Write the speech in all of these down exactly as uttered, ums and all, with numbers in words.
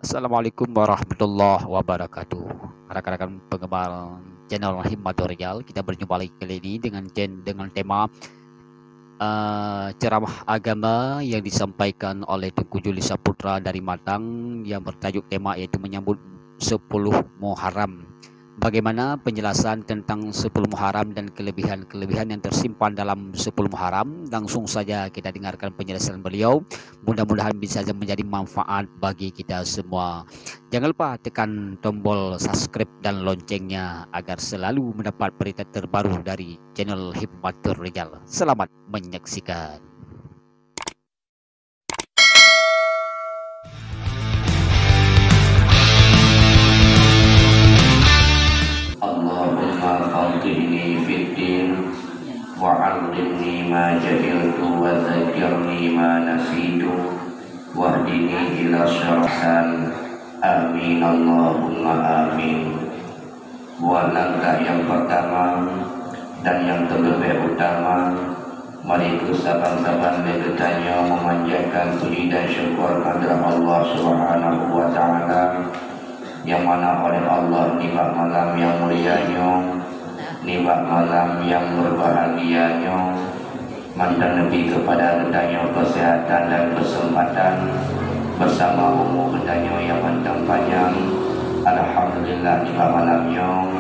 Assalamualaikum warahmatullahi wabarakatuh. Rakan-rakan penggemar channel Himmatul Rijal, kita berjumpa lagi kali ini dengan chen-, dengan tema, eh, ceramah agama yang disampaikan oleh Teungku Juli Saputra dari Matang yang bertajuk tema yaitu menyambut sepuluh Muharram. Bagaimana penjelasan tentang sepuluh Muharram dan kelebihan-kelebihan yang tersimpan dalam sepuluh Muharram? Langsung saja kita dengarkan penjelasan beliau. Mudah-mudahan bisa menjadi manfaat bagi kita semua. Jangan lupa tekan tombol subscribe dan loncengnya agar selalu mendapat berita terbaru dari channel Himmatul Rijal. Selamat menyaksikan. Allahumma faqihni fid din, wa 'allimni ma jahiltu, wa dzakkirni ma nasitu, wahdini ila syiratal. Amin, Allahumma amin. Buat langkah nyang peurtama dan nyang teuleubeh utama, mari keu saban-saban lé geutanyoe meumanjatkan puji dan syukur keuhadrat Allah Subhanahu wa Ta'ala, nyang mana oleh Allah nibak malam nyang mulia nyoe, nibak malam nyang beubahgia nyoe, mantong neubri keupada geutanyoe keuseuhatan dan keuseumpatan beusama umu geutanyoe nyang mantong panyang. Alhamdulillah, nibak malam nyoe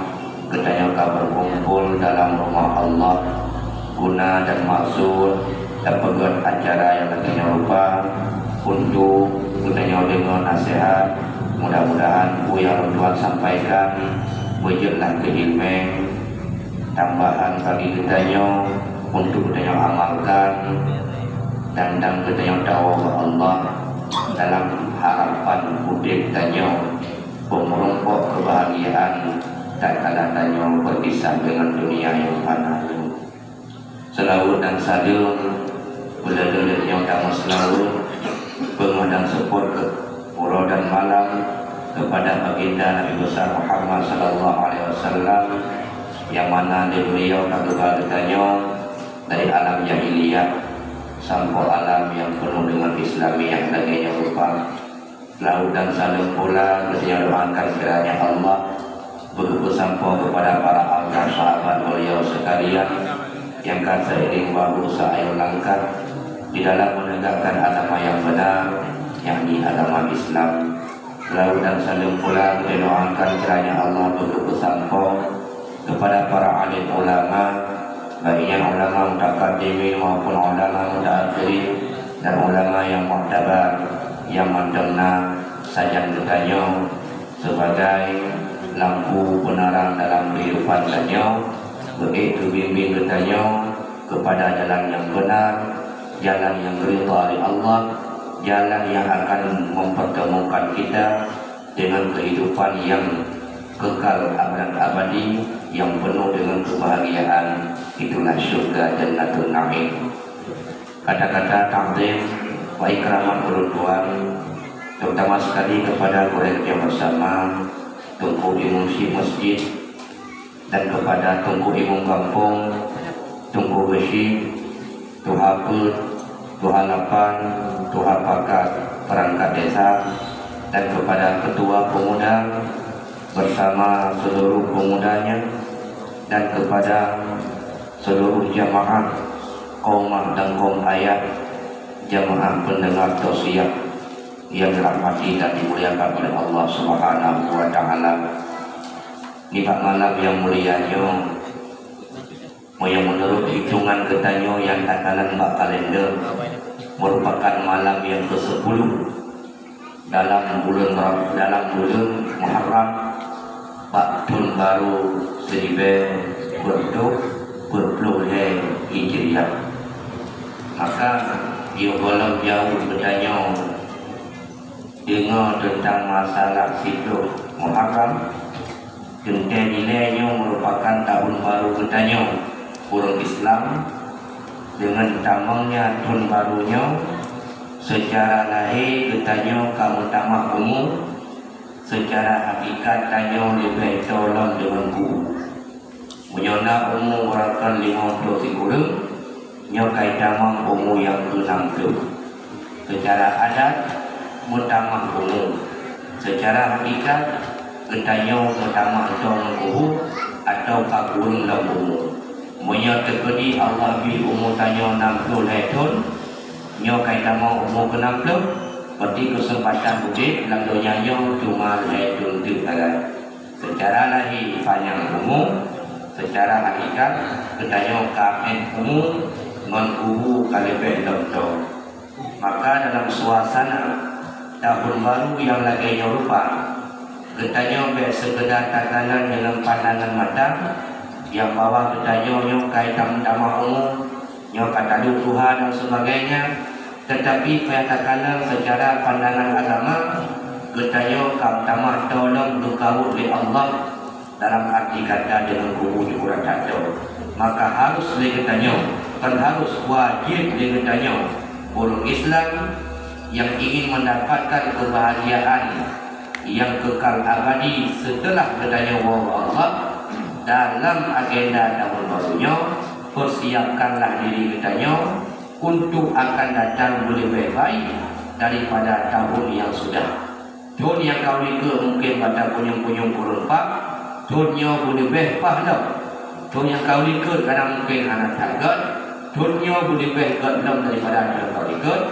geutanyoe ka beukumpol dalam rumoh Allah guna dan maksud tapeugét acara nyang lagée nyoe rupa untuk geutanyoe deungoe naseuhat. Mudah-mudahan peue nyang lôn tuan sampaikan beujeuet lah keu iéleumé tambahan bagi geutanyoe untuk geutanyoe amalkan dan, dan geutanyoe tawoe bak Allah dalam harapan udeb tanyoe beumeurumpok keubahgiaan tatkala tanyoe beupisah deungon dunia nyang fana nyoe. Seulaweuet dan saleuem beuleuleut nyoe tameuseulaweuet, beungoh dan seupôt keu uroe dan malam keupada Baginda Nabi Besar Muhammad sallallahu alaihi wasallam, nyang mana lé beliau ka geuba geutanyoe dari alam jahiliyah sampoe alam nyang peunoh deungon Islamiah lagée nyoe rupa. Seulaweuet dan saleuem pula geutanyoe doakan kiranya Allah beugeupeusampoe keupada para almarhum sahabat beliau sekalian nyang ka seiring bahu seuayong langkah di dalam menegakkan agama nyang beuna, yakni agama Islam. Seulaweuet dan saleuem pula geutanyoe doakan kiranya Allah beugeupeusampoe keupada para alim ulama, baik nyan ulama mutakadimin maupun ulama mutaakhirin dan ulama nyang muktabar nyang mantong na sajan geutanyoe sibagai lampu peunarang dalam keuhidupan tanyoe, beuék keu bimbéng geutanyoe keupada jalan nyang beunar, jalan nyang ridha lé Allah, jalan nyang akan mempertemukan kita dengan kehidupan yang kekal abadan abadi, yang penuh dengan kebahagiaan, itulah syurga Jannatun Naim. Kata-kata takzim wa ikraman ulôn tuan, terutama sekali kepada gurée geutanyoe bersama, Teungku Imum Syik Masjid, dan kepada Teungku Imum Gampông, Teungku Geuchik, Tuha Peuet, Tuha Lapan, Tuha Pakat, perangkat desa, dan kepada Ketua Pemuda bersama seluruh pemudanya, dan kepada seluruh jamaah kaum mak dan kaum ayah, jamaah pendengar tausiah yang dirahmati dan dimuliakan oleh Allah Subhanahu wa Ta'ala. Nibak malam nyang mulia nyoe, meunyoe meunurot hitongan geutanyoe nyang takalon bak kalender, meurupakan malam nyang keusepuluh dalam buleuen Ra-, dalam buleuen Muharram, bak thon barô siribée peuet reutôh peuet ploh lhée Hijriah. Maka, yoh gohlom jaweueb geutanyoe deungoe teuntang masalah siploh Muharram, teuntée dilée nyoe meurupakan tahun barô geutanyoe ureuëng Islam. Deungon tamongnya thon barô nyoe, seucara lahé geutanyoe ka meutamah umu, seucara hakikat tanyoe leubeh toe lom deungon bu. Meunyoe na umu barangkapeue limong ploh sikureueng, nyoe ka itamong umu nyang keunam ploh. Seucara adat, meutamah umu. Seucara hakikat, geutanyoe meutamah lom ngon kubu atawa ka kureueng lom umu. Meunyoe teukeudi Allah bri umu tanyoe nam ploh lhèe thon, nyoe ka jitamong umu keu nam ploh, berarti keuseumpatan udép lam donya nyoe cuma lhèe thon teuk sagai. Seucara lahé panyang umu, seucara hakikat geutanyoe ka ék umu ngon kubu ka leubeh lom thon. Maka dalam suasana tahun baru nyang lagèe nyoe rupa, geutanyoe bèk seukeudar takalon deungon pandangan mata nyang bahwa geutanyoe nyoe ka jitam-, tamah umu, nyoe ka taduek tuha dan sebagainya, teutapi payah takalon seucara pandangan agama, geutanyoe ka tamah teunolong geukawöt lé Allah. Dalam arti kata deungon kubu jeuet urat that, maka harus lé geutanyoe, bukan harus, wajéb lé geutanyoe, ureueng Islam nyang ingin mendapatkan kebahagiaan nyang kekal abadi seuteulah geutanyoe woe bak Allah, dalam agenda tahun baru nyoe, peusiapkanlah diri geutanyoe untuk akan datang beuleubeh baik daripada tahun nyang sudah. Thon nyang ka u likot mungken bak tapunyueng-punyueng kureueng paih, thon nyoe beuleubeh paih lom. Thon nyang ka u likot kadang mungken hana that göt, thon nyoe beuleubeh göt lom daripada thon nyang ka u likot.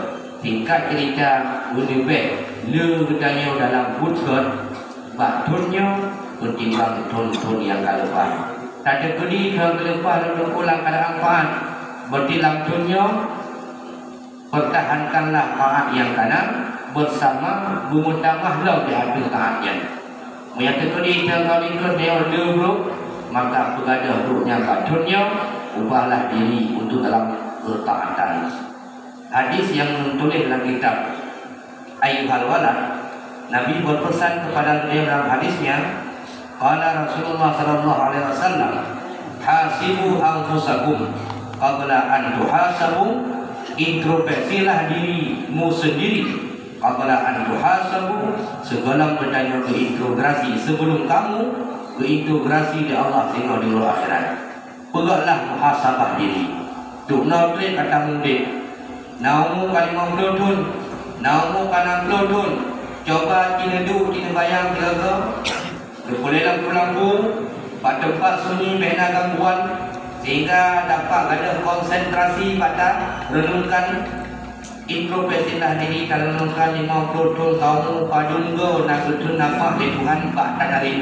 Singkat ceurita, beuleubeh le geutanyoe dalam buet göt bak thon nyoe ketimbang thon-thon nyang ka leupah. Tateukeudi thon nyang ka leupah lom teungku lam keuadaan paih, berarti lam thon nyoe pertahankanlah taat nyang kana bersama beumeutamah lom di ateueh taat nyan. Meunyoe teukeudi nyang ka u likot nyoe le brok, maka peugadôh brok nyan bak thon nyoe, ubahlah diri untuk dalam keutaatan. Hadis nyang neutuléh lam kitab Ayyuhal Walad, Nabi berpesan kepada geutanyoe dalam hadis nyan, Qala Rasulullah sallallahu alaihi wasallam, "Hasibu anfusakum qabla an tuhasabu," introspeksilah dirimu sendiri, "qabla an tuhasabu," sebelum geutanyoe geuintegrasi, sebelum kamu geuintegrasi di Allah singoh di uroe akhirat. Peugahlah muhasabah diri. Dum noe treb ka tamong udeb. Na umu ka limong ploh thon, na umu ka nam ploh thon. Cuba ci neuduek, ci neubayang sigoe-goe. Neupeuleueh lampu-lampu, bak teumpat sunyi bèk na gangguan, sehingga dapat gadôh konsentrasi bak tareunungkan. Introspeksilah diri, tareunungkan limong ploh thon ka umu, padum goe na geutheun nafah lé Tuhan bak tatarek.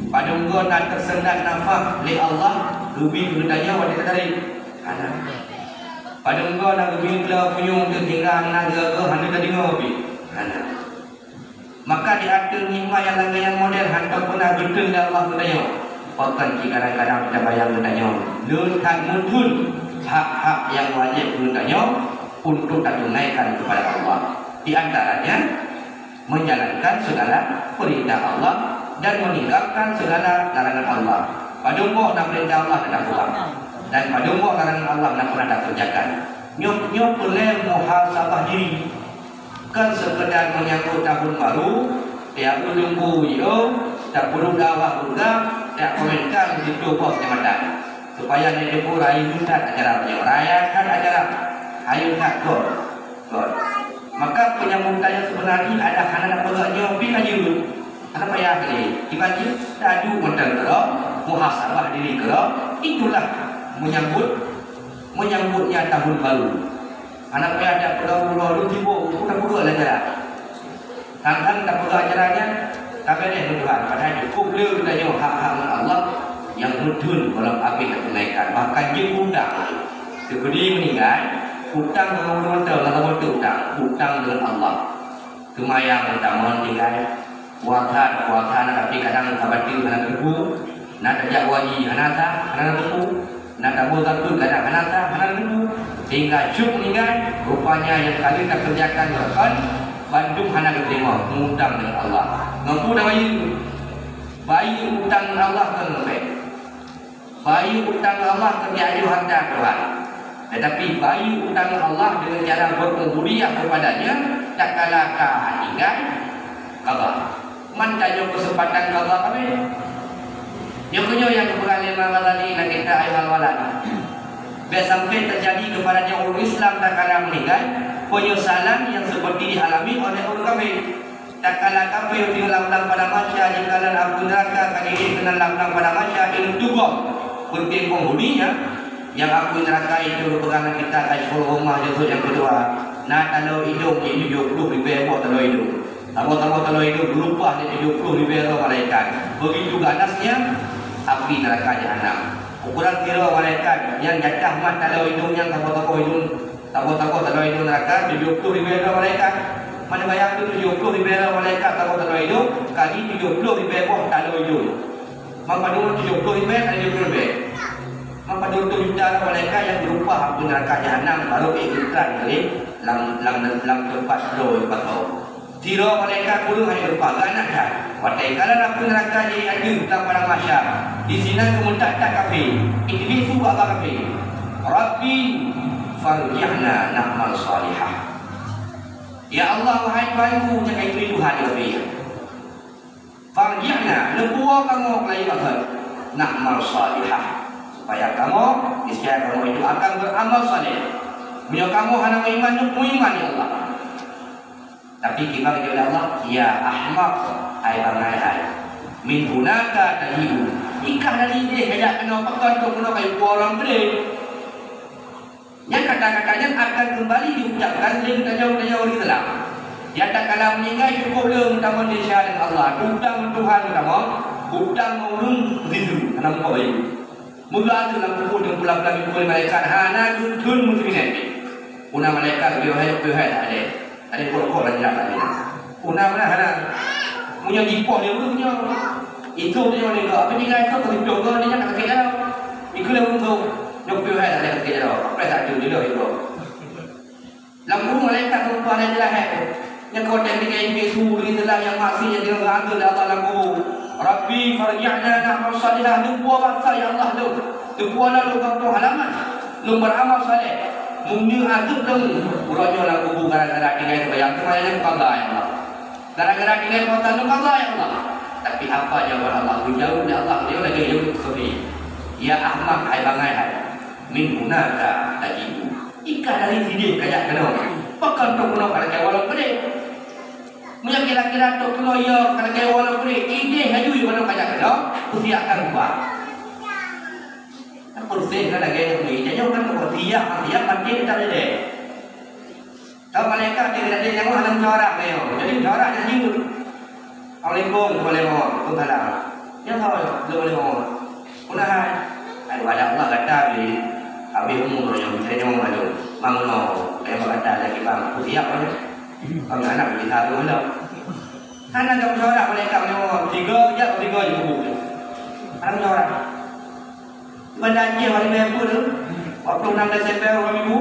Padum goe na teuseundat nafah lé Allah geubi keu geutanyoe watèe tatarek. Hana. Padum goe na geubi keu punyueng teuh sehingga hana geuh hana tadeungoe pih. Hana. Maka di ateueh nikmat nyang lagèe nyan model hantom peuna geutheun lé Allah geutanyoe. Pakon cit kadang-kadang tabayang geutanyoe le that meutheun hak-hak nyang wajéb geutanyoe untuk tatunaikan keupada Allah. Di antaranya, menjalankan segala perintah Allah dan meninggalkan segala larangan Allah. Padum boh na perintah Allah na tapeugah, dan padum boh larangan Allah na pernah takeurjakan. Nyoe, nyoe peureulèe muhasabah diri. Kon seukeudar menyambut tahun baru, tiep ureueng bu jiôh, tapeuduek dakwah peugah, tiep komentar di siplôh boh keucamatan. Supaya neuteupeue rayeuk that acara nyoe, raya that acara, hayeu that göt. Kon. Maka penyambutan nyang seubeuna jih adalah hana tapeugah nyoe pih ka jeuet. Hana payah lé. Kiban jih taduek mantong keudroe, muhasabah diri keudroe, itulah menyambut, menyambutnya tahun baru. Hana payah tapeugah uroe lôn sibok, peue tapeugah lé cara. Tang-tang tapeugah acara nyan, ka beres ngon Tuhan. Padahai cukôp le geutanyoe hak-hak ngon Allah nyang meutheun gohlom abéh tatunaikan. Bahkan jeuet utang. Teukeudi meuninggai, utang ngon ureueng mantong, ngon saboh teuk utang. Utang deungon Allah. Seumayang meutamong tinggai. Puasa, puasa na tapi kadang ka bateue hana teupeu. Na tajak haji hana sah, hana teupeu. Na taboh zakeuet kadang hana sah, hana teupeu. Sehingga jeuet meuninggai, rupanya nyang ka lheueh takeureujakan nyoe kon bandum hana geuteurimong, mutang deungon Allah. Ngon peue tabayeue? Bayeue utang ngon Allah kon leubeh. Bayeue utang ngon Allah kon jiajoh hareuta Tuhan. Tetapi bayeue utang ngon Allah deungon cara berubudiyah kepada-Nya, tatkala ka tinggai, qadha. Man tanyoe keuseumpatan keu Allah kabeh. Nyoe meunyoe nyang geupeugah lé Imam Ghazali lam kitab Ayyuhal Walad. Bèk sampai teujadi keupada nyoe ureueng Islam tatkala meuninggai, peunyesalan nyang seperti dialami oleh ureueng kafé. Tatkala kafé di lam-lam padang mahsyar, jikalon apui neuraka ka jeuet keunan lam-lam padang mahsyar, di tugom peunteng penghuni nyan, nyang apui neuraka itu geupeugah lam kitab Kasyful Ghummah juzuk nyang keudua, na taloe idong jih tujoh ploh ribèe boh taloe idong. Saboh-saboh taloe idong geurubah lé tujoh ploh ribèe droe malaikat. Begitu ganasnya api neuraka Jahanam. Ukuran sidroe malaikat nyang jatah mat taloe idong nyan saboh-saboh idong Saboh-saboh taloe idong neuraka tujoh ploh ribèe droe malaikat. Meubayang tu tujoh ploh ribèe droe malaikat saboh taloe idong, kali tujoh ploh ribèe boh taloe idong. Meupadum tujoh ploh ribèe kali tujoh ploh ribèe. Meupadum reutôh juta droe malaikat nyang geurubah apui neuraka Jahanam barô ék geukran lé lam, lam, lam teumpat droe pasoe. Sidroe malaikat kureueng hana geupah, ganas that. Watèe kalon apui neuraka jih ateueh lam padang mahsyar, disinan geumeutak that kafé. Iblih su bak kafé, "Rabbi, farji'na na'mal shalihah." Ya Allah, wahai Tuhanku, nyan ka iblih Tuhan kafé. "Farji'na, neupuwoe kamoe keulayi bak geuh, na'mal shalihah, supaya kamoe, niscaya kamoe itu akan beuramal saleh." Meunyoe kamoe hana meuiman, neupeue iman, ya Allah. Tapi kiban geujaweueb lé Allah, "Ya ahmaq, hai bangai hai. Min hunaka taji'u. Ikah dari idéh kajak keunoe, pakon trok keunoe kayue puwoe lom keudéh." Nyan kata-kata nyan akan keumbali jiucapkan lé geutanyoe-geutanyoe ureueng Islam. Nyang tatkala meuninggai cukup lé meutamong desya deungon Allah, utang Tuhan meutamong, utang ureueng ridhu, hana meukawen. Meuga ateueh lam kubur deungon pula-pula meukawen malaikat hana geutheun meusiminèt. Una malaikat geuyue hai, geuyue hai tak adé. Ada yang korok-korok lagi nak tanya. Una mana hana? Punya jipoh dia pun punya. Itu dia ni kau. Apa ni guys kau kau tidur kau ni nak kaki dalam. Ikut dia pun kau. Nyok piu hai tak ada kaki dalam. Apa tak tu dia itu. Lam rumah malaikat rupa ada jelas hai. Yang kau tak ni kayak Yesus ni telah yang masih yang dia rasa dah Allah lam kubur. Rabbi farji'na na'mal salihah. Dia buat bangsa ya Allah tu. Dia buat lalu kampung halaman. Lôn beuramal saleh. Meunyoe azeub lôn, uroe nyoe lam kubu gara-gara tinggai seumayang, seumayang lôn qadha, ya Allah. Gara-gara tinggai puasa lôn qadha, ya Allah. Tapi apa jawaban Allah? Geujaweueb lé Allah, beliau lagèe jaweueb kafé. Ya ahmaq, hai bangai hai. Min hunaka taji'u. Ikah dari sidéh kajak keunoe. Pakon trok keunoe ka lakèe woe lom keudéh. Meunyoe kira-kira trok keunoe iya ka lakèe woe lom keudéh, idéh laju iya keunoe kajak keunoe, peusiapkan rupa. Kan beureuséh kan lagèe nyoe, tanyoe kan wasiat, wasiat maté kita jadi. Tahu malaikat di dalam nyawa hana musyawarah beliau. Jadi musyawarah jadi. Assalamualaikum, waalaikumsalam. Ya Allah, assalamualaikum. Mudahan. Ai wala Allah gata bi habis umur nyoe, kita nyoe malu. Mang no, saya berkata lagi bang, aku siap aja. Bang anak kita tu mana? Hana ada musyawarah malaikat nyawa. Tiga kejap, tiga je kubur. Hana musyawarah. Banda Aceh hari Minggu tu, dua puluh enam Desember dua ribu,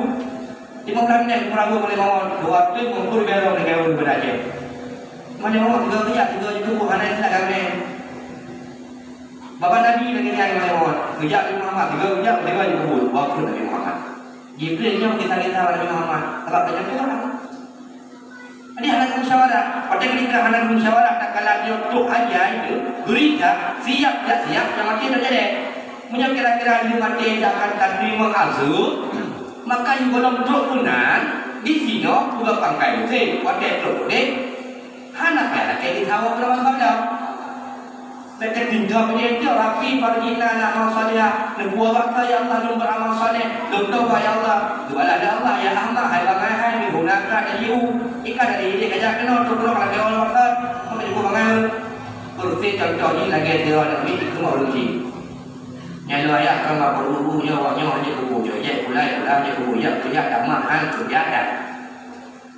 lima belas minit, Merabu, Malay Mawon, dua ratus lima puluh ribu orang negara di Banda Aceh. Malay Mawon, tiga kejap, tiga juta, bukan ada nak kami. Baba Nabi lagi nyan Malay Mawon, kejap Nabi Muhammad, tiga kejap, tiga juta, dua puluh Nabi Muhammad. Jibril nyoe kisah-kisah Nabi Muhammad, sebab banyak orang. Jadi hana musyawarah. Watèe ketika hana musyawarah, tatkala nyoe trok ajai nyoe, geurita, siap jak siap, nyang maté terjadi. Meunyoe kira-kira nyoe maté akan tateurimong azeub, maka nyoe gohlom trok keunan, di sinoe peugah pangkai Mesir, watèe trok udép, hana payah lakèe di sawa keurawan saudara. Bèk teutinggai meunyoe, "Ya Rabbi, farji'na na'mal salihah." Neubuet bangsa, "Ya Allah, lôn beuramal saleh, lôn tobat, ya Allah." Geubalah lé Allah, "Ya ahmaq, hai bangai hai, min hunaka taji'u." Ikah dari idéh kajak keunoe, trok keunoe ka lakèe woe lom keudéh. Maka jipeubangai. Peureuséh contoh jih lagèe sidroe aneuk miet jikheun bak ureueng chik. Nyan lôn ayah kheun bak guru nyoe, awak nyoe hana kubu nyoe, jak pulai, pulai hana kubu, jak kuliah tamat, han keureuja that.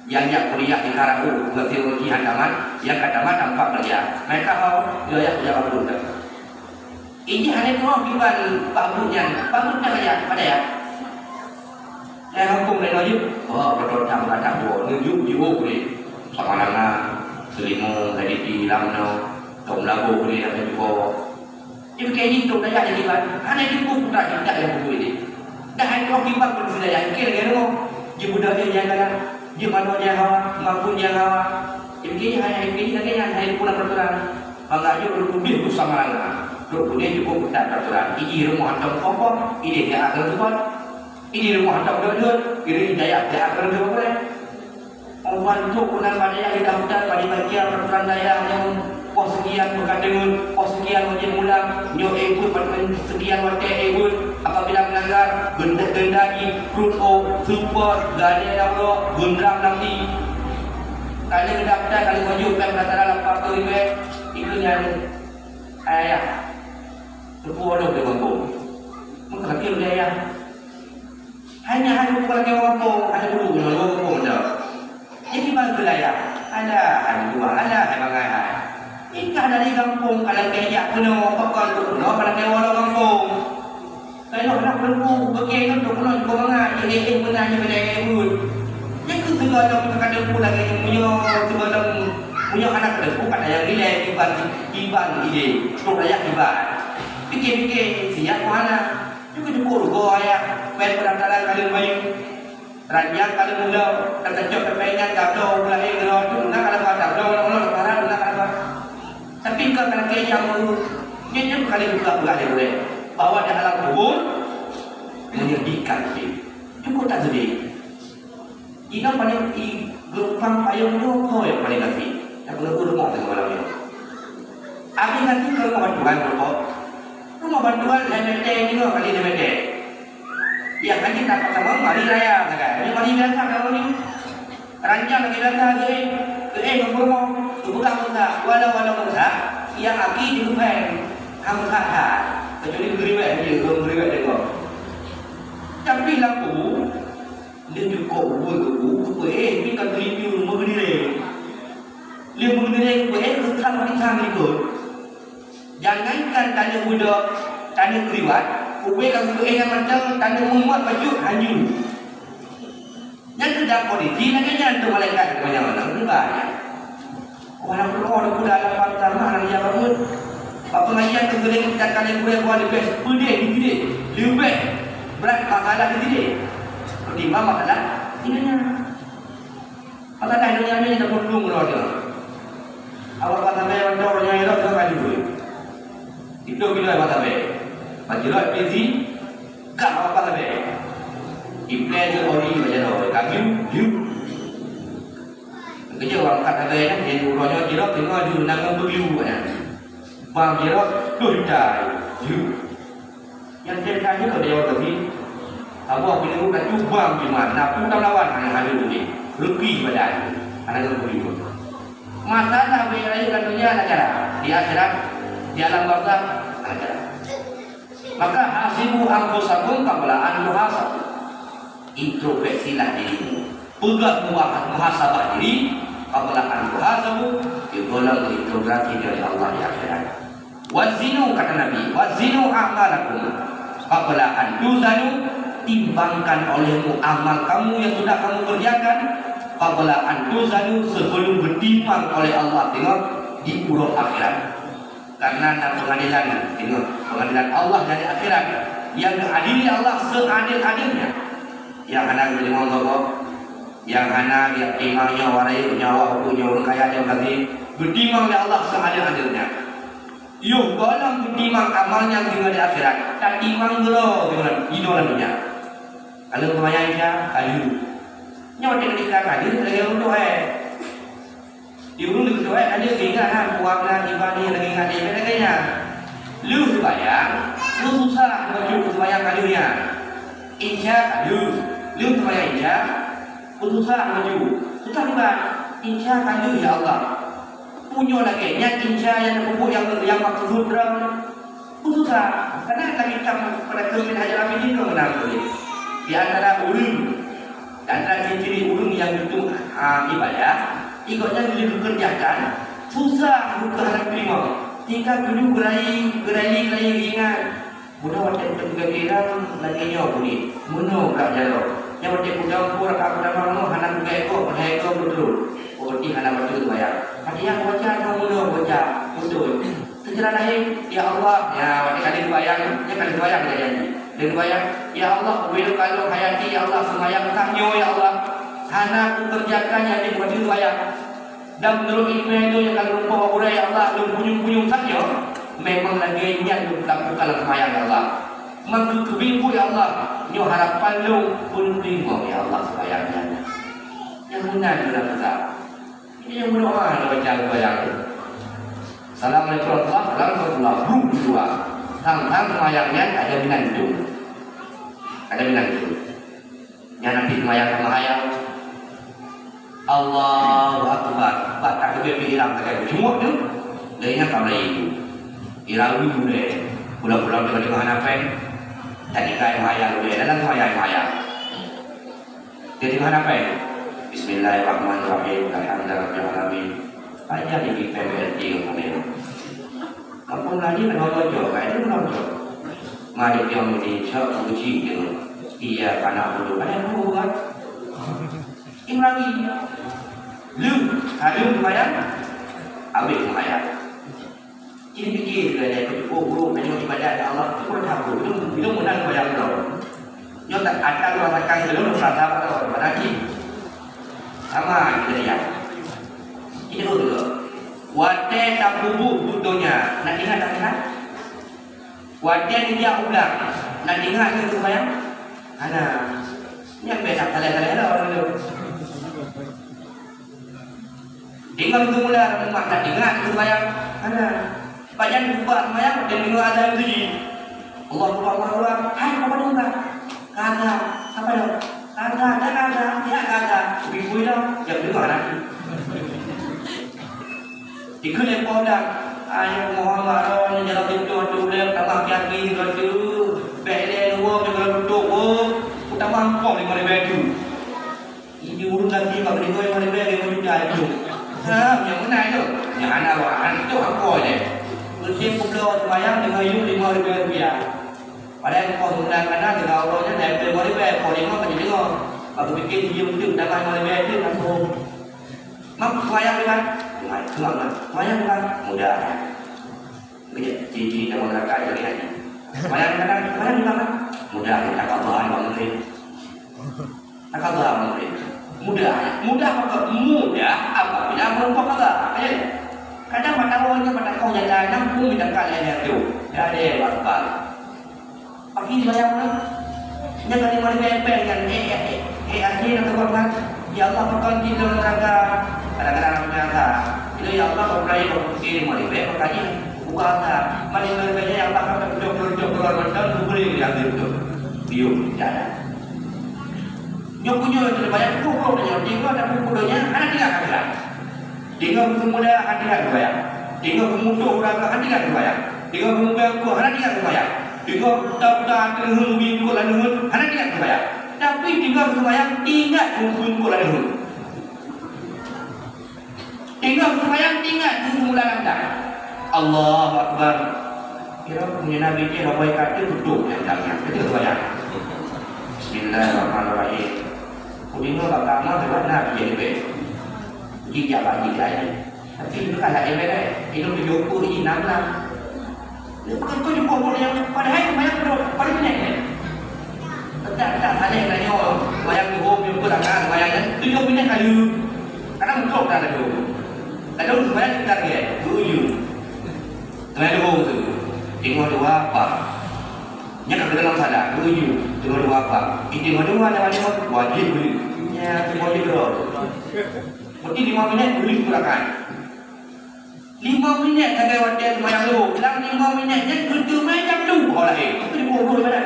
Nyang jak kuliah di Karabu, ngon teologi han tamat, nyang ka tamat tampak keureuja. Mereka hau, wilayah kuliah baru dah. Injih hana keunong kiban Pak Guru nyan, Pak Guru dah kaya, pada ya. Nyang kampung lain laju, oh, beutôi tak mengatakan bahwa nuju jiôh boleh. Samalanga, Selimo, Gaditi, Lamno, Tom Labu boleh, dan juga Ibu Kiai Jintong dayah jadi ban, hana jipeubuet putra jih dak nyang peubuet jih. Dah hai troh kiban pun si dayah, iké lagèe rumoh. Jeuet budak jih nyang galak, jeuet manoe nyang hawa, mabun nyang hawa. Ibu Kiai hai, hai Ibu Kiai lagèe nyan, hai puna peraturan. Maka jeuet ureueng udeh beusama langa. Ureueng udeh cukup ketat peraturan. Iji rumoh hantom kokoh, ideh jak keu teumpat. Iji rumoh hantom dot-dot, ideh jak keu teumpat. Bantuk keunan bak dayah di daftar bak dibaca peraturan dayah nyoe, poh sekian meukadeungon, poh sekian wajéb mulang, nyoe ék beuet, sekian watée ék beuet, apabila melanggar, denda, denda jih, pruet ôk, seupôt, gadée lam rok, geundrang lam ié. Ka lheueh daftar, ka lheueh maju, péng peunataran lapan reutôh ribée, ikheun nyan, ayah, teupeu walau di gampông. Meukadeung di ayah. Hanya hana peue lagée ureuëng gampông, hana peue ureuëng gampông dah. Jadi bang wilayah, alah, hana dua, alah, hai bangai hai. Ikah dari gampông, kalau kejak keunoe, pakon tu keunoe, kalau keu walau gampông. Kalau hana peue, bagi ngon tu keunoe, cuba bangai, eh, eh, eh, beuna, eh, beuna, eh, eh, eh. Jadi tu segala macam kadang pun lagi, punya, segala, punya anak kadang pun, kadang yang rilek, iban, iban ide, tu raya iban. Pikir-pikir, siap mana? Jukut-jukut rugoe ayah, péng peunataran ka lheueh bayeue. Ranjang ka lheueh mulo, ka tacok pépéh nyan tabloe u lahé keudroe, tu na ka laba tabloe, na ka laba. Tapi ka lakée nyang ureuëng, nyan nyang ka lheueh buka-buka lé ureuëng, bahwa di alam kubur menyedihkan. Jukut that sedih. Inong paléng i geurumpang payong nyoe, ho nyang paléng gasien? Nyang peuleubeh rumoh teungoh malam nyoe. Abéh gasien keu rumoh bantuan, rumoh. Rumoh bantuan lhèe mètè, nyoe kali lhèe mètè. Nyang hana dapat sama mari raya sagai. Nyoe mari biasa kamoe nyoe. Ranjang lagèe biasa geuéh, geuéh ngon peurumoh, geupeugah meusa, walau-walau meusa, nyang aki jeuet phèn, han meusa that. Kecuali geuriwèt, geuriwèt deungoe. Tapi lampu, Lheueh jukôk buet geubu, geupeuéh pih ka geurinyueng meugeunireng. Lheueh meugeunireng geupeuéh, geutham pisang likot. Jangankan taneuk beudôk, taneuk keuriwat, ubé ka geupeuéh nyang mantong, taneuk mumat bacut hanyut. Nyan keuh dalam kondisi lagèe nyan tu malaikat, manyang-manyang tiba nyan. Walaupun oh, di kuda lapan tamah, nang dia bangun. Bak pengajian tu sering kita kali kuda buah leubeh pedih di sini, leubeh berat masalah di sini. Ketimbang masalah di dunia. Masalah dunia ni kita pun belum berada. Awak tak sampai orang jauh yang elok tu kan dulu. Itu bila awak sampai. Bagi roh pisi, kah awak sampai. Ipleh je ori bagi roh. Kami, you. Keujeuet ureueng angkat sagai nyan, jadi uroe nyoe jirok teungoh ju nanggroe beuglu nyan. Bang jirok dua juta ju. Nyang cerita nyoe ka jaweueb lagi. Saboh peunurut laju bang jimat, na peue tamlawan hana haleue lé. Rugi badan, hana geupeubuet. Masalah beu rayeuk lam donya na cara, di akhirat, di alam barzakh na cara. Maka hasibu anfusakum qabla an tuhasabu. Introspeksilah dirimu. Peugah muha-, muhasabah diri, qabla an tuhasabu, di dalam interogasi dari Allah di akhirat. Wazinu, kata Nabi, wazinu a'malakum qabla an tuzanu, timbangkan olehmu amal kamu yang sudah kamu kerjakan, qabla an tuzanu, sebelum ditimbang oleh Allah tengok di uroe akhirat. Karena na pengadilan, ingat, pengadilan Allah dari akhirat yang diadili Allah seadil-adilnya. Yang hana geulimong toko, yang hana ditimang nyawa rakyat, nyawa hukum nyawa ureueng kaya dan bagi, ditimang oleh Allah seadil-adilnya. Yoh, gohlom ditimang amalnya tinggal di akhirat, tatimang gelo tinggal di dalam dunia. Kalau kemaya Isya, kayu. Nyawa tinggal di akhirat, kayu lagi untuk eh. Di ureueng geuteupeue, hana geuingat, ha, puang na, iban ni, hana geuingat, lagèe nyan. Lheueh seumayang, lheueh susah bacut seumayang ka lheueh nyan. Isya ka lheueh, lheueh seumayang Isya, susah bacut. Susah iban, Isya ka lheueh, ya Allah. Punya lagèe nyan Isya nyang tapeubuet nyang, nyang meukeusut droe. Khususlah, karena lagi tam pada keumin Hajar Abidin tu menang tu. Di antara ureueng, di antara ciri-ciri ureueng nyang beutôi, ah, ibadah, ikot nyan lheueh geukeureujakan, susah buka hana teurimong. Tingkat tujoh geurali, geurali, geurali geuingat. Bunoe watèe teupeugah kira lagèe nyoe bunyi. Bunoe bak jaroe. Nyan watèe peudong pue rakaat peurtama nyoe hana peugah ekor, hana ekor beutôi. Oh, berarti hana bacut seumayang. Fatihah baca, nyoe bunoe baca. Beutôi. Secara lahé, "Ya Allah," ya, watèe ka lheueh seumayang, nyan ka lheueh seumayang ka janji. Lheueh seumayang, "Ya Allah, ubé lôn kalon hayati, ya Allah, seumayang that nyoe, ya Allah. Hana kukeureujakan nyang jeuet bak seumayang. Dan meunurot ileumèe lôn nyang ka lôn rumpok bak gurèe, ya Allah, lôn punyueng-punyueng that nyoe, memang lagèe nyan lôn lakukan lam seumayang, ya Allah. Mangkeukeubiet, ya Allah, nyoe harapan lôn, ulôn teurimong, ya Allah, seumayang nyan." Nyang meunan geuh na peugah. Jadi nyang meudoa na baca seumayang. Assalamualaikum warahmatullahi wabarakatuh. Brum dua. Sang-sang seumayang nyan ka jaminan tu. Ka jaminan tu. Nyan nabi seumayang sama hayang. Allahu Akbar. Bak takbir ihram sagai beujeuet tu. Lheuh nyan ka mulai itu. Irawi mulai. Pulang-pulang tengah-tengah hana péng. Tadi kai seumayang mulai. Dalam seumayang, seumayang. Jadi mana apa ini? Bismillahirrahmanirrahim. Alhamdulillahirabbil alamin. Aja di P M L T ngomong. Kampung lagi ada orang jauh, kayak itu orang jauh. Mari dia mesti cak uji dia. Iya, anak dulu. Ada yang buat. Imrangi. Lu, ada lumayan. Habis lumayan. Jadi pikir, bila dia ikut buruk, menyuruh ibadat ya Allah, itu pun dah buruk. Itu, itu menang bayar Allah. Nyoe tak ada lu rasakan sebelum lu rasa apa tau, pada lagi. Sama kita ya. Ini dulu. Watèe tapeubuet buet donya, nak ingat tak ingat? Watèe dijak ulang, nak ingat ke tu bayang? Hana. Nyan beda salah-salah lah orang tu. Deungon geumula lam umat, na ingat keu seumayang? Hana. Pajan buka seumayang, dan deungon azan tu ji. Allahu Akbar, Allahu Akbar. Hai, apa tu, Kak? Kaza. Apa tu? Kaza, dah kaza. Ya, kaza. Bikui dah. Ya, betul, anak. Ikut lé poh dah. Ayo, Muhammad, oh, ni jalan pintu, tu boleh tambah kaki, tu. Bek lé, dua, jalan tutup, oh. Utama engkau lima ribu tu. Ini ureueng lagi bak geudeungoe ngon leubeh lé lima juta itu. Ha, nyang meunan itu. Nyang hana wah, itu apa je? Beutôi peubloe seumayang deungon yum lima ribu rupiah. Padahai keu meunan kana deungon Allah nyan, dah lima ribu, lima ka jideungoe. Bak geupike jiyum teuk, tamah lima ribu itu, langsung. Mam, seumayang bukan? Seumayang, seumayang bukan? Mudah. Ciri-ciri tamu neraka itu lagi. Seumayang bukan? Seumayang bukan? Mudah, takabur, Bang Menteri. Takabur, Bang Menteri. Mudah, mudah apa? Mudah apabila merupakan qada. Ya. Kadang mata awalnya mata kau jalan, nampung di dekat leher tu. Ya, dia, Bang. Pagi bayang lah. Nya kali mari bepeng kan, eh, eh, eh, eh, akhir nak keluar kan. Ya Allah, pakon di dalam neraka. Kadang-kadang neraka. Itu ya Allah, kau berani kau kiri mari bepeng, makanya buka Allah. Mari bepengnya ya Allah, kau jok, jok, jok, keluar macam tu boleh dia ambil tu. Biung, jalan. Nyoe punya tu bayang pukul nyoe, tiga ada pukul nya, ada tiga kali. Deungon keu muda hana tinggai seumayang. Deungon keu muda ureueng hana tinggai seumayang. Deungon keu muda hana tinggai seumayang. Deungon buta-buta teuheueng bingkot lam deuheut hana tinggai seumayang. Tapi deungon seumayang ingat bingkot lam deuheut. Deungon seumayang ingat bingkot lam dang. Allahu Akbar. Kira punya Nabi dia rabai kata tutup yang dang yang. Kata seumayang. Bismillahirrahmanirrahim. Kudeungoe bak kamoe lewat Nabi jadi baik. Jadi jabat jadi lain. Tapi itu kan lain beda. Itu tujuh puluh ini enam belas. Dia bukan kau jumpa orang yang padahal yang banyak tu paling minit. Tak tak salah tanya orang yang home yang pun akan bayar kan tujuh minit kali. Karena mutlak dah ada tu. Lalu supaya kita dia tujuh. Tengah dua tu. Tengok dua apa? Nya ka dalam salah, tuju, tengok dua apa? Ih, tengok dua ada macam wajib beli. Nya, tengok wajib dua. Berarti lima minit beli pun akan. Lima minit sagai watèe seumayang Zuhur. Dalam lima minit nyan keuteumé jam dua lahé. Itu di Zuhur mana?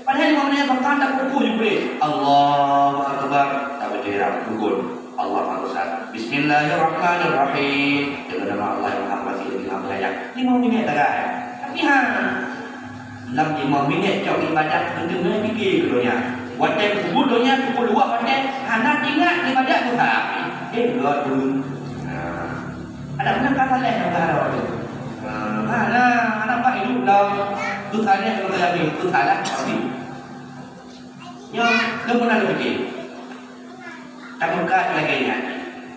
Padahal lima minit bahkan tak pukul je boleh. Allahu Akbar. Tak betul ya, pukul. Allah Maha Besar. Bismillahirrahmanirrahim. Dengan nama Allah yang Maha Pengasih lagi Maha Penyayang. Lima minit sagai. Tapi ha, lam lima minit cok ibadat, beutôi na pikir keu donya. Watèe peubuet donya pukul dua watèe hana ingat ibadat tu salah. Eh, dua tu. Nah. Ada pernah kata leh yang berharap tu. Nah, nah, anak pak hidup dalam tu salah, tu salah, tu salah. Nyoe, lôn pernah lôn pikir. Tameukat lagèe nyan.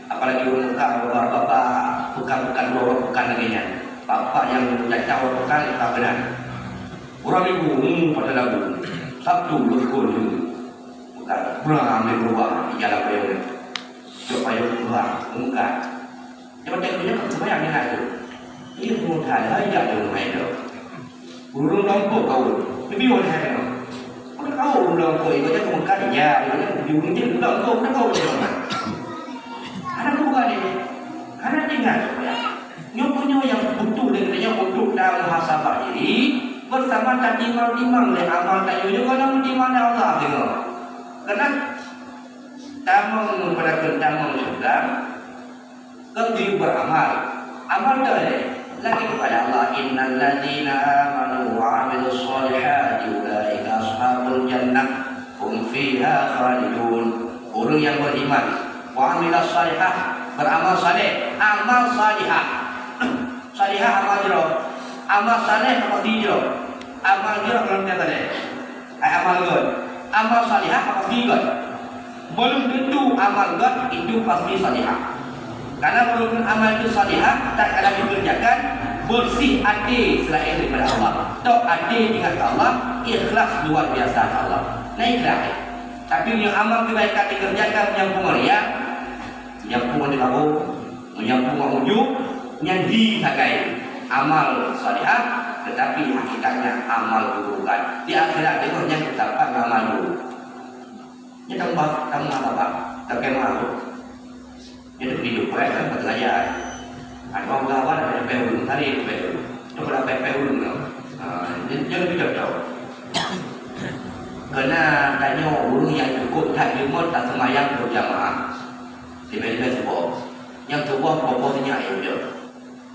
Apalagi ureueng Mekah, bapak-bapak, pekan-pekan, dua orang pekan lagèe nyan. Bapak nyang jaca ureueng pekan, ka beuna. Ureueng Minggu, hmm, pada lagu. Sabtu, lôn sekolah dulu. Pekan, pulang ambil perubahan, di jalan payung. Jok payung perubahan, pemuka. Nyan watèe geuh nyan ka seumayang nyan tu. Iya, pemuda, ya, ya, ya, ya. Ureueng gampông kaul. Tapi orang hai. Orang kaul. Longkok itu je kemuka dia, dia punya ujung je longkok, kenapa boleh longkok? Anak bukan ini, anak tinggal. Nyoe meunyoe nyang butuh lé geutanyoe untuk tamuhasabah diri, beusama tatimang-timang lé amal tanyoe nyoe kana meutimang lé Allah deungoe. Karena tamong pada keu tamong syurga, kan jeuet beramal. Amal tu lé, lagi kepada Allah, "Innal ladzina amanu wa amilus shalihati ulaika ashabul jannah hum fiha khalidun." Ureuëng nyang beriman, wa amilas salihah, beramal saleh, amal salihah. Salihah amal jroh, amal saleh apa jroh? Amal jroh kalau tidak saleh. Hai amal gét. Amal salihah apa gét? Belum tentu amal gét itu pasti salihah. Karena belum tentu amal itu salihah, tak kala dikerjakan, bersih hati selain daripada Allah. Tok hati ingat ke Allah, ikhlas luar biasa ke Allah. Nah, ikhlas. Tapi yang amal kebaikan dikerjakan yang pengerian, yang pun di kampung, meunyoe peue ujong, nyan di sagai amal salihah, tetapi hakikatnya amal keburukan. Di akhirat teungoh nyan teusapat ngon amal buruk. Nyan tambah, tambah apa? Takheun malu. Nyan teukeudi duek kan, beutôi saja. Ada orang gawa nak pepeh ulun, tadi pepeh ulun. Coba dah pepeh ulun tu. Ha, nyan, nyan lebih cocok. Kena tanyoe ureuëng nyang cukup that jeuet taseumayang berjamaah. Leubeh-leubeh suboh. Nyang suboh poh-poh sinyak ya udah.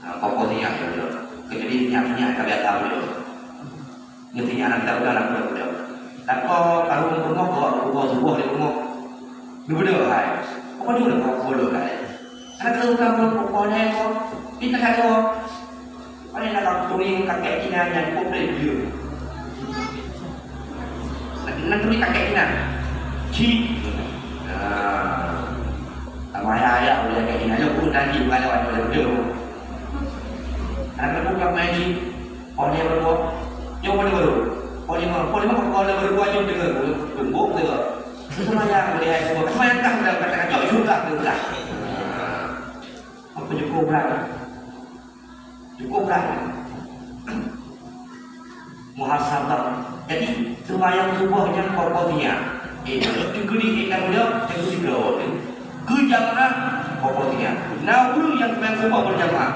Ha, poh-poh sinyak ya udah. Kecuali sinyak-sinyak ka biasa udah. Ngerti anak kita udah, anak udah, udah. Tapi kalau ureuëng rumoh, kalau rumoh suboh di rumoh, udah, udah, hai. Apa dulu, apa dulu, hai. Anak kita udah, udah, udah, udah, udah. Kita kan, udah. Pane na ka turi kakek Cina nyan, peue dia? Na turi kakek Cina. Ci. Nah. Sama ayah-ayah boleh kakek Cina. Yo, pun tadi bukan lewat boleh betul. Anak aku tak main ci. Oh, dia berdua. Yo, boleh baru. Oh, lima. Oh, lima, oh, dia berdua je dengar. Tunggu, dengar. Semayang boleh hai semua. Semayang kah udah kata-kata, "Cok, sudah, sudah." Apa cukup berat? Cukup kan? Muhasabah. Jadi, seumayang suboh nyan pokok niat. Eh, teukeudi eh, ka muda, teukeudi keudroe teuh. Keu jamaah, pokok niat. Na ureuëng nyang seumayang suboh beujamaah.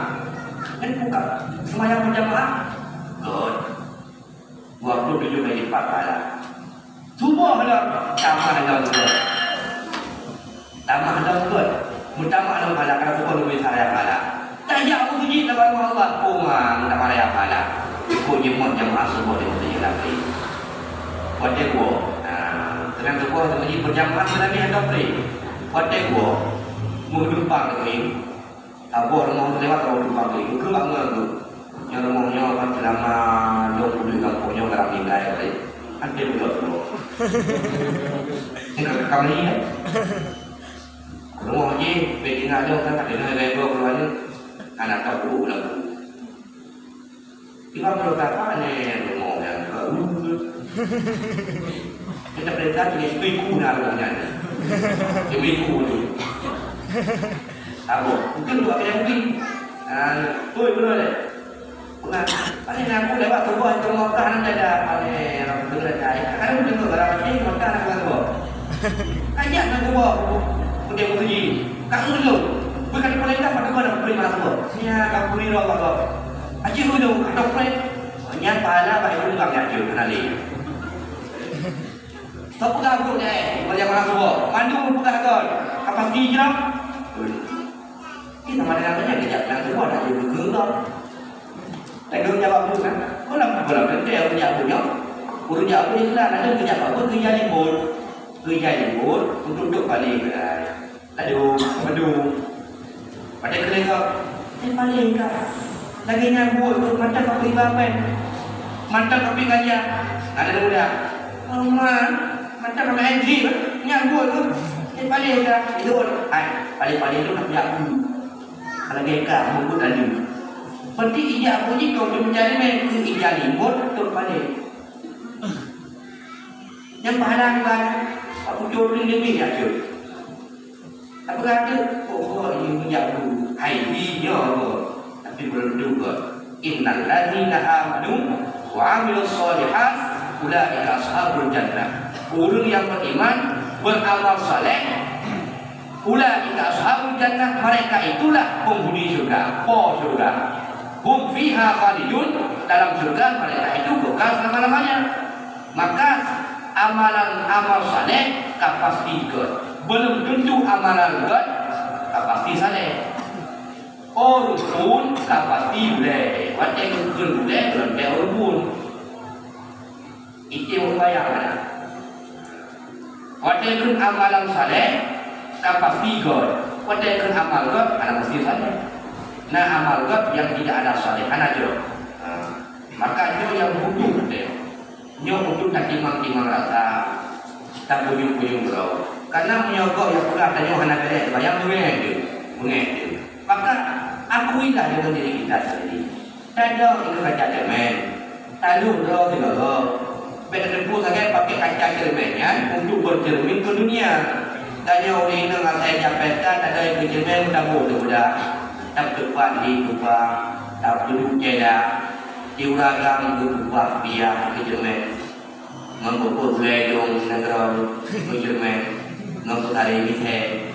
Kan buka seumayang beujamaah? Good. Dua puluh tujuh kali lipat pahala. Suboh lom, tamah lom gét. Tamah lom gét. Meutamah lom pahala, karena suboh leubeh raya pahala. Tajak meuseujid lam rumoh Allah, peue tamah raya pahala. Kok jeuet jamaah suboh di meuseujid Nabi. Watèe gua, nah, seunang suboh di meuseujid beujamaah, Nabi hantom pré. Watèe gua, meudumpang keuieng. Saboh rumoh lewat, saboh tumpang lé, geukheun bak ngon tu. Nyoe rumoh nyoe kan seulama dua puluh gampông nyoe galak ninggai tadi. Kan dia budak tu. Tengok rekam ni, eh. Rumoh jih, pih tinggal jauh kan, tak kena gaya dua puluh ni. Anak tak buruk lagu. Tiba puluh kakak ni, rumoh yang baru. Kita perintah tiga iku na rumoh nyan. Tiga iku ni. Taboh. Mungkin dua kali mungkin. Ah, tu betul deh. Pernah. Paling aku lewat sebuah itu Mekah nan ada. Paling orang tu dah cari. Kan aku dengar barang ni Mekah nak buat sebuah. Ajak nak sebuah. Udah bunyi. Kak Ulu. Bukan perintah pada kau nak beri masuk. Nya kak beri roh kau. Aji Ulu, kak Dokpret. Nyan pahala bak ibu tukang nyan jeuet, keunan lé. Soe peugah brôk nyan, eh, bak jamaah suboh? Mandum peugah kon. Ka pasti jroh? Ih, sama dengan nyan, geujak bilang suboh, dak jeuet keu gob. Lagèe ureueng jak bak buet, kan? Gohlom, gohlom teuntèe ureueng jak buet nyoe. Ureueng jak buet iklan, ada ureueng jak bak buet, keu ija limbot. Keu ija limbot, untuk dok balè keudai. Aduh, aduh. Pada keulengok, eh, paling ka. Lagèe nyan buet tu, mantong ka peuiba pen. Mantong ka peuiba ganja. Ada muda. Oma, mantong ka main game, eh. Nyan buet tu. Eh, paling ka. Itu pun. Hai, paling-paling tu nak jak aku. Kalau gaya ka, buku tadi. Berarti ija aku ni kau tu mencari main ke ija ni, buat tu paling. Nyan pahala ni kan, aku curi ni, ni aja. Tapi kata, oh, ini minyak dulu. Hai, ini apa? Tapi belum juga. Innal ladzina amanu wa amilus shalihat ulaika ashabul jannah. Ureuëng nyang beriman, beramal saleh, ulaika ashabul jannah, mereka itulah penghuni syurga, po syurga. Hum fiha khalidun, dalam syurga mereka itu kekal selama-lamanya. Maka amalan amal saleh ka pasti gét. Belum tentu amalan gét ka pasti saleh. Ureuëng phon ka pasti ulée, watée geukheun ulée, belum teuh ureuëng phon. Item ureuëng bayang na. Watée kheun amalan saleh, ka pasti gét. Watée kheun amal gét, hana pasti saleh. Na amal gét nyang tidak ada saleh, hana jroh. Ha. Maka nyoe nyang butuh teuh. Nyoe untuk tatimang-timang rasa, tapuyueng-puyueng droe. Karena meunyoe gob nyang peugah tanyoe hana beureh, bayang beungéh teuh, beungéh teuh. Maka akuilah dengan diri kita sendiri. Tadong ikeue kaca cermin, taluek droe sigoe. Bék tateupeue sagai pakai kaca cermin nyan untuk bercermin ke dunia. Tanyoe ureuëng inong asai jak pesta, tadong ikeue cermin, taboh di beudak, tapeutupat di kupang, tapeuduek ceda. Di ureuëng agam geupeugah biah keu jeumet, ngon peubuet gulai dong nanggroe keu jeumet, ngon peukara misée.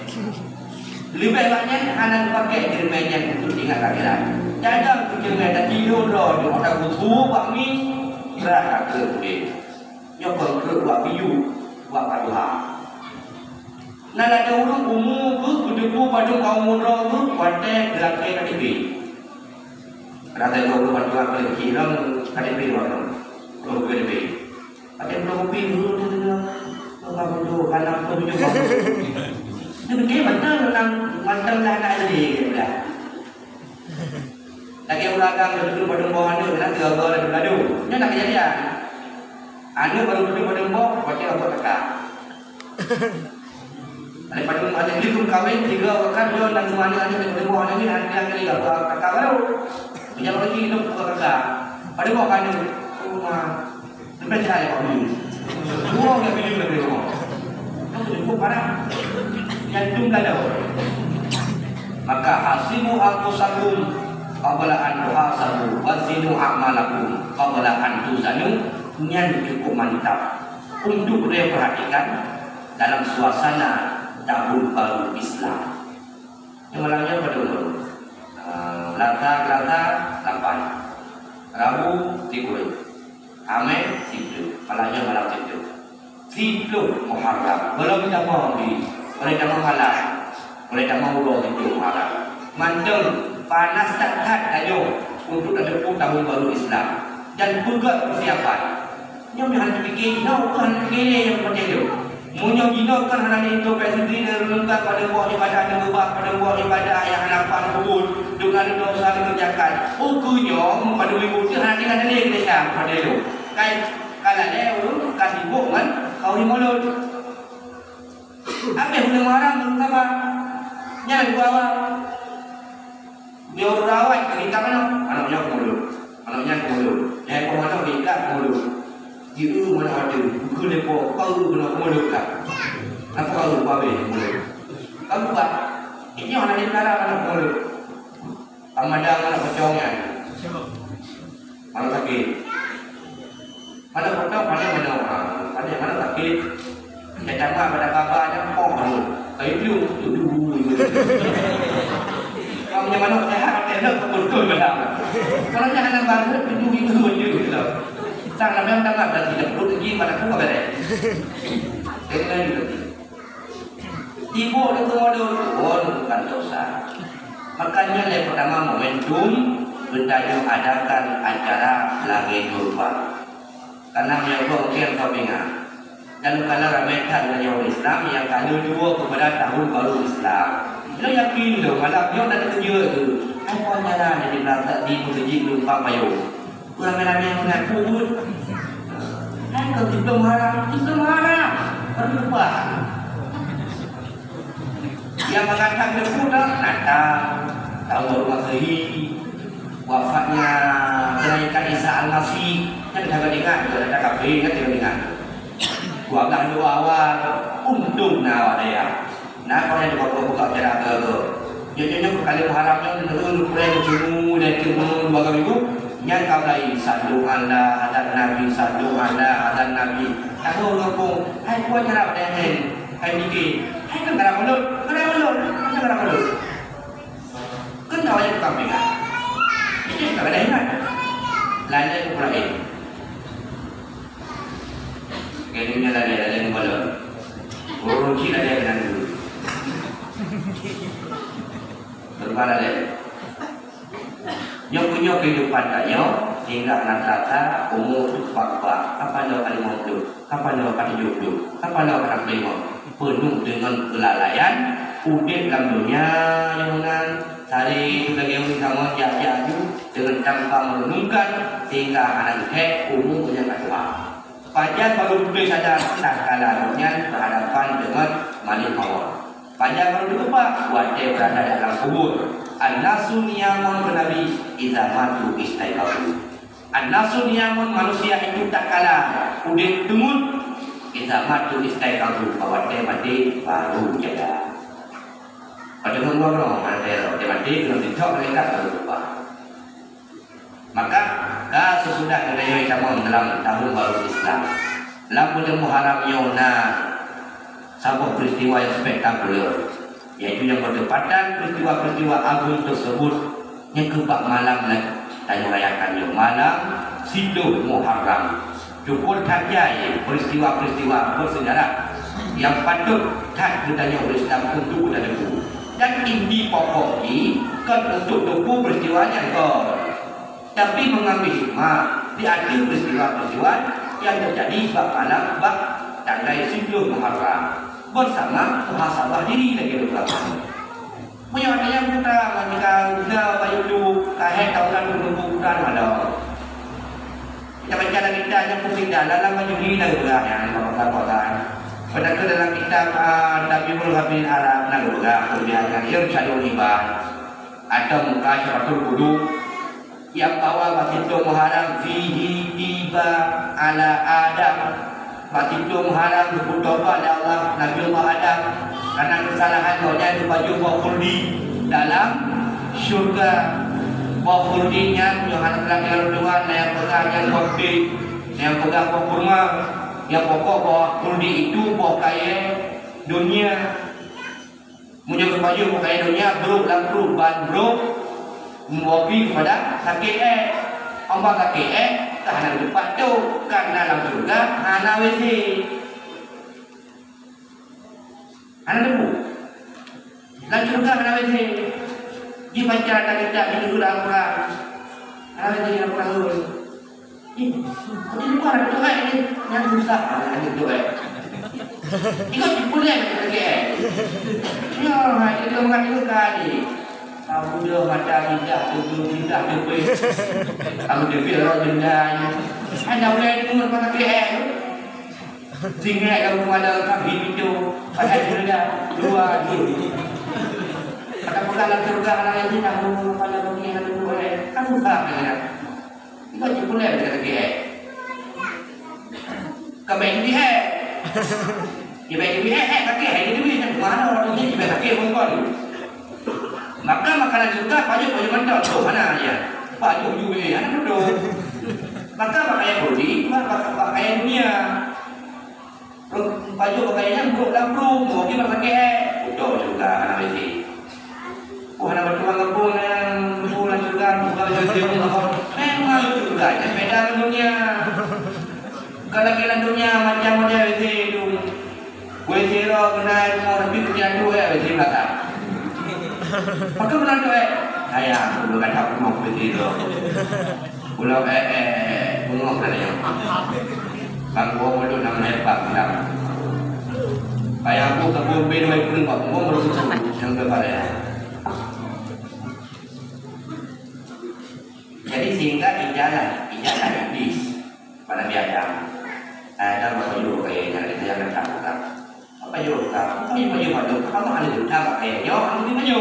Leubeh bak nyan hana geupakék jeumet nyan untuk ingat akhirat. Jaga keu jeumet dan tidur droe di mata geusu bak mi, brat ka keu udeb. Nyoe kon kreueh bak piyu, bak paduha. Na ladôm ureuëng umu geuh beuteupeue padum ka umu droe geuh watée geulakée K T P. Rasa dua puluh empat orang boleh kecil orang K T P dua orang. Kalau K T P. Pakai pula kopi dulu tu tu. Orang bodoh, anak tu tu. Dia fikir manteng orang manteng dah nak jadi dia dah. Lagi orang agam duduk pada bawah anak, nak tiga orang lagi ladu. Ini nak kejadian. Anak baru duduk pada bawah, baca apa kakak. Ada pada ada ni pun kahwin tiga orang kan dia nak rumah ni ada di rumah ni ada yang kali apa kakak baru. Dia bagi hidup bukan kakak. Pada bawah kan rumah sampai saya ada kami. Dua orang yang pilih lebih rumah. Kamu jemput parah. Yang tu belada. Maka hasibu anfusakum qabla an tuhasabu wa zinu a'malakum qabla an tuzanu. Nyan cukup mantap untuk dia perhatikan dalam suasana tahun baru Islam. Yang malamnya pada umur. Ah, Selasa, Selasa, lapan. Rabu, tiga. Khamis, siplôh. Malamnya malam siplôh. Siplôh Muharram. Belum ditambah lagi. Boleh tambah malam. Boleh tambah uroe siplôh Muharram. Mantong panas that-that tanyoe untuk tateupeue tahun baru Islam. Dan peugah persiapan. Nyoe meuhana teupike, nyoe meuhana teupike lé nyang peunteng nyoe. Meunyoe jinoe kan hana introspeksi diri dan renungkan pada buah ibadah nyang beubah, pada buah ibadah nyang hana paih peubuet, deungon dosa nyang dikerjakan. Ukeue nyoe pada minggu teuh hana tinggai dalil mereka pada nyoe. Kai, ka lalée ureuëng ka sibok ngon kauri mulod. Habéh buleuen Muharram ureuëng sabar. Nyan dua awak. Nyoe rawat keu ikat manok, manok nyoe keumulot. Manok nyan keumulot. Nyang ekor manok diikat keumulot. Jieu manok ateueh, bukeu lé po, keu manok keumulot ka. Napa keu babeh keumulot? Ka buka. Nyoe hana dipelara manok keumulot. Ka madang manok pocong nyan. Manok sakét. Mana pondok, mana, mana orang. Mana, mana sakit. Dia tambah pada baba dia, oh, aduh. Kayu tu, tu, tu, tu. Kamu punya manok sehat, dia nak betul pada. Kalau dia anak baru, tu, tu, itu, itu, itu. Sang nak bilang tambah, dah tidak perlu lagi, pada aku, pada. Jadi, kan, gitu. Sibok deungon modul, pun bukan dosa. Makanya, yang pertama, momentum, geutanyoe adakan acara lagée nyoe. Karena meunyoe gob mungken ka pinga. Dan kalau ramé that meunyoe ureuëng Islam nyang ka lheueh tuwoe keupada tahun baru Islam. Lôn yakin lôn malam nyoe na teukeujot tu. Hai kon jalan di meuseujid lumpang payong. Ureuëng ramé-ramé meunan peuet. Hai kon tiplôh Muharram, tiplôh Muharram. Baru lupa. Nyang mengatakan teupeu dah Natal, tahun baru Masehi, wafatnya kenaikan Isa Al-Masih, nyan ka ingat, ka kafé, nyan ka ingat. Dua belas dua awal, untung na awak dayah. Na kon nyang buka-buka acara tu. Nyoe-nyoe kali Muharram nyoe, nyoe, nyoe, nyoe, nyoe, nyoe, dua kali tu. Nyan ka mulai, "Sallu ala hadan Nabi, sallu ala hadan Nabi." Tahu kampung, hai kuat cara padangan, hai mikir, hai kan gara mulut, gara mulut, kan gara mulut. Kan awaknyan tukang peugah. Jadi, tak ada ingat. Lain-lain pula, eh. Kayaknya lalai, lalai ngebalot. Ureueng cit lalai keunan dulu. Terbang lalai. Nyoe keuh nyoe keuhidupan tanyoe, sehingga hana teurasa umu teuh pat-pat, kapan nyoe ka limong ploh, kapan nyoe ka tujoh ploh, kapan nyoe ka enam ploh lima. Peunuh deungon keulalaian, udép lam donya nyang meunan, sabe lagèe ureueng sampoe jak-jak aju deungon tanpa meureunungkan, sehingga hana geuhèk umu nyang ka tuha. Pajan barô beutôi sadar tatkala gobnyan beuhadapan deungon malèk mawöt. Pajan barô teukeubah watèe beurada dalam kubur. An-nasu niyamun, kheun Nabi, "Idza matu istaiqadzu." An-nasu niyamun, manusia itu tatkala udép teungeut, "Idza matu istaiqadzu," watèe maté barô jaga. Watèe ngon gobnyan, watèe maté, keuneuk ditok malaikat barô teukeubah. Maka, ka seusudah geutanyoe tamong dalam tahun baru Islam, lam buleuen Muharram nyoe na saboh peristiwa nyang spektakuler, yaitu nyang bertepatan peristiwa-peristiwa agung tersebut nyang keuh bak malam nyan tanyoe rayakan nyoe, malam siploh Muharram. Syukur that jai peristiwa-peristiwa bersejarah nyang patut that geutanyoe ureueng Islam untuk geutanyoe dan inti pokok jih kon untuk teupeu peristiwa nyan kon, tapi mengambil hikmah di ateueh peristiwa-peristiwa nyang teujadi bak malam bak tanggai siploh Muharram bersama muhasabah diri lagèe ureueng agam. Meunyoe ada nyang putra, meunyoe ka guna bayu tu, ka hèk taulan meununggu putra tu ada. Kita baca dalam kitab nyang peubeda, dalam Majuri na geupeugah nyan, bak puasa-puasa. Padahai dalam kitab, ah, Tabiul Ghabilin Arab na geupeugah, keumudian nyan Irsyadul Ibad atau Mukasyaratul Qulub. Nyang bahwa bak siploh Muharram fihi tiba ala Adam. Bak siploh Muharram geupeutobat lé Allah Nabi Allah Adam karena keusalahan gobnyan geupajoh boh khuldi dalam syurga. Boh khuldi nyan nyoe hana teulakèe lom tuan, na nyang peugah nyan boh pit, na nyang peugah boh kurma. Nyang pokok boh khuldi itu boh kayèe dunia. Meunyoe geupajoh bak kayèe donya, brok lam pruet ban brok, meuwopi keupada sakét èk. Óh bak sakét èk, ka hana teumpat tôh, karena lam syeuruga hana W C. Hana teumpat. Lam syeuruga hana W C. Jibaca ata kitab di Al-Quran. Hana W C lam Quran. Ih, di luwa ada doa ni. Nyang susah, ah, ada doa. Ikut pulang lagi, eh. Ya, itu mengatakan tadi. Kamu dah mata tidak, tujuh tidak, tujuh. Kamu dia biar orang dendam. Hanya boleh dengar mata dia. Tinggal kamu pada kami itu. Pada sudah dua tu. Pada pegang dalam surga, anak ini kamu pada dunia dulu, eh. Kan susah, ya. Iban cit puléh bak sakét èk. Ka bèk jeuet èk. Ka bèk jeuet èk, èk sakét, èk jeuet, mana orang jeuet, bèk sakét pun kon. Maka makanan syeuruga pajoh-pajoh mantong, tuh, hana, ya. Pajoh jeuet, hana beutôi. Maka pakaian bodi, ma-, pakaian dunia. Pajoh pakaian nyan brok lam pruet, mungkin bak sakét. Udah juga hana W C. Oh, hana bantuan gampông nyan, gampông lam syeuruga, bukan W C pun gampông. Memang syeuruga nyan beda ngon dunia. Kalau lagèe lam dunia macam model W C tu. W C roh keunan, tapi dunia tu, eh, W C belakang. Maka beuna tu, eh, sayang, aku belum kata aku mau W C roh. Pulau, eh, eh, eh, bengong sana ya. Bang Bo mulut nama hebat bilang. Payah aku ke pun bin wai pun bak Bo mulut tu yang ke balai. Jadi sehingga ijalah, ijalah iblis pada Nabi Adam. Adam berpayu kaya yang kita yang datang bukan. Apa yo ka? Apa yo payu payu? Apa mah ada duta pakai? Yo, aku ni payu.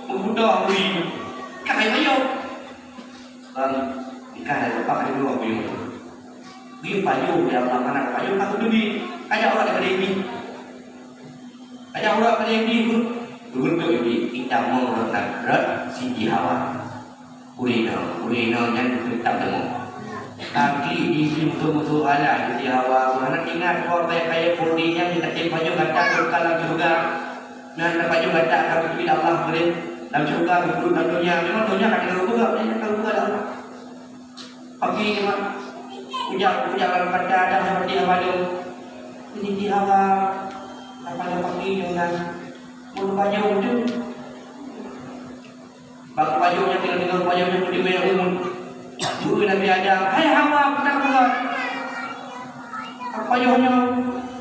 Mengkuda aku ni. Kah payu payu. Bang, nikah dah lepas ada dua payu. Dia payu, dia amat mana payu, aku tu ni. Ajak orang daripada ini. Ajak orang daripada ini tu. Beruntuk ini, kita mau nak berat Siti Hawa. Kulit dah. Ureueng inong nyan teutab teumoh. Tapi di pintoe meusoalan di Hawa, hana ingat bahwa kaya-kaya ureueng nyan di até pajoh gata keu lam syeuruga. Nah, na pajoh gata ka geuteubiet Allah, boleh lam syeuruga, geuteubiet lam donya. Memang donya ka tinggai geupeugah, ka tinggai geupeugah dah. Pagi ni, Mak. Ujak, ujak lam kata dah seperti Hawa tu. Ini di Hawa, apa yang pagi dengan mau pajoh tu. Bak pajoh nyan, tinggai-tinggai pajoh nyan peutimé umun. Guru Nabi Adam, "Hai Hawa, peue na buet?" Bak pajoh nyan,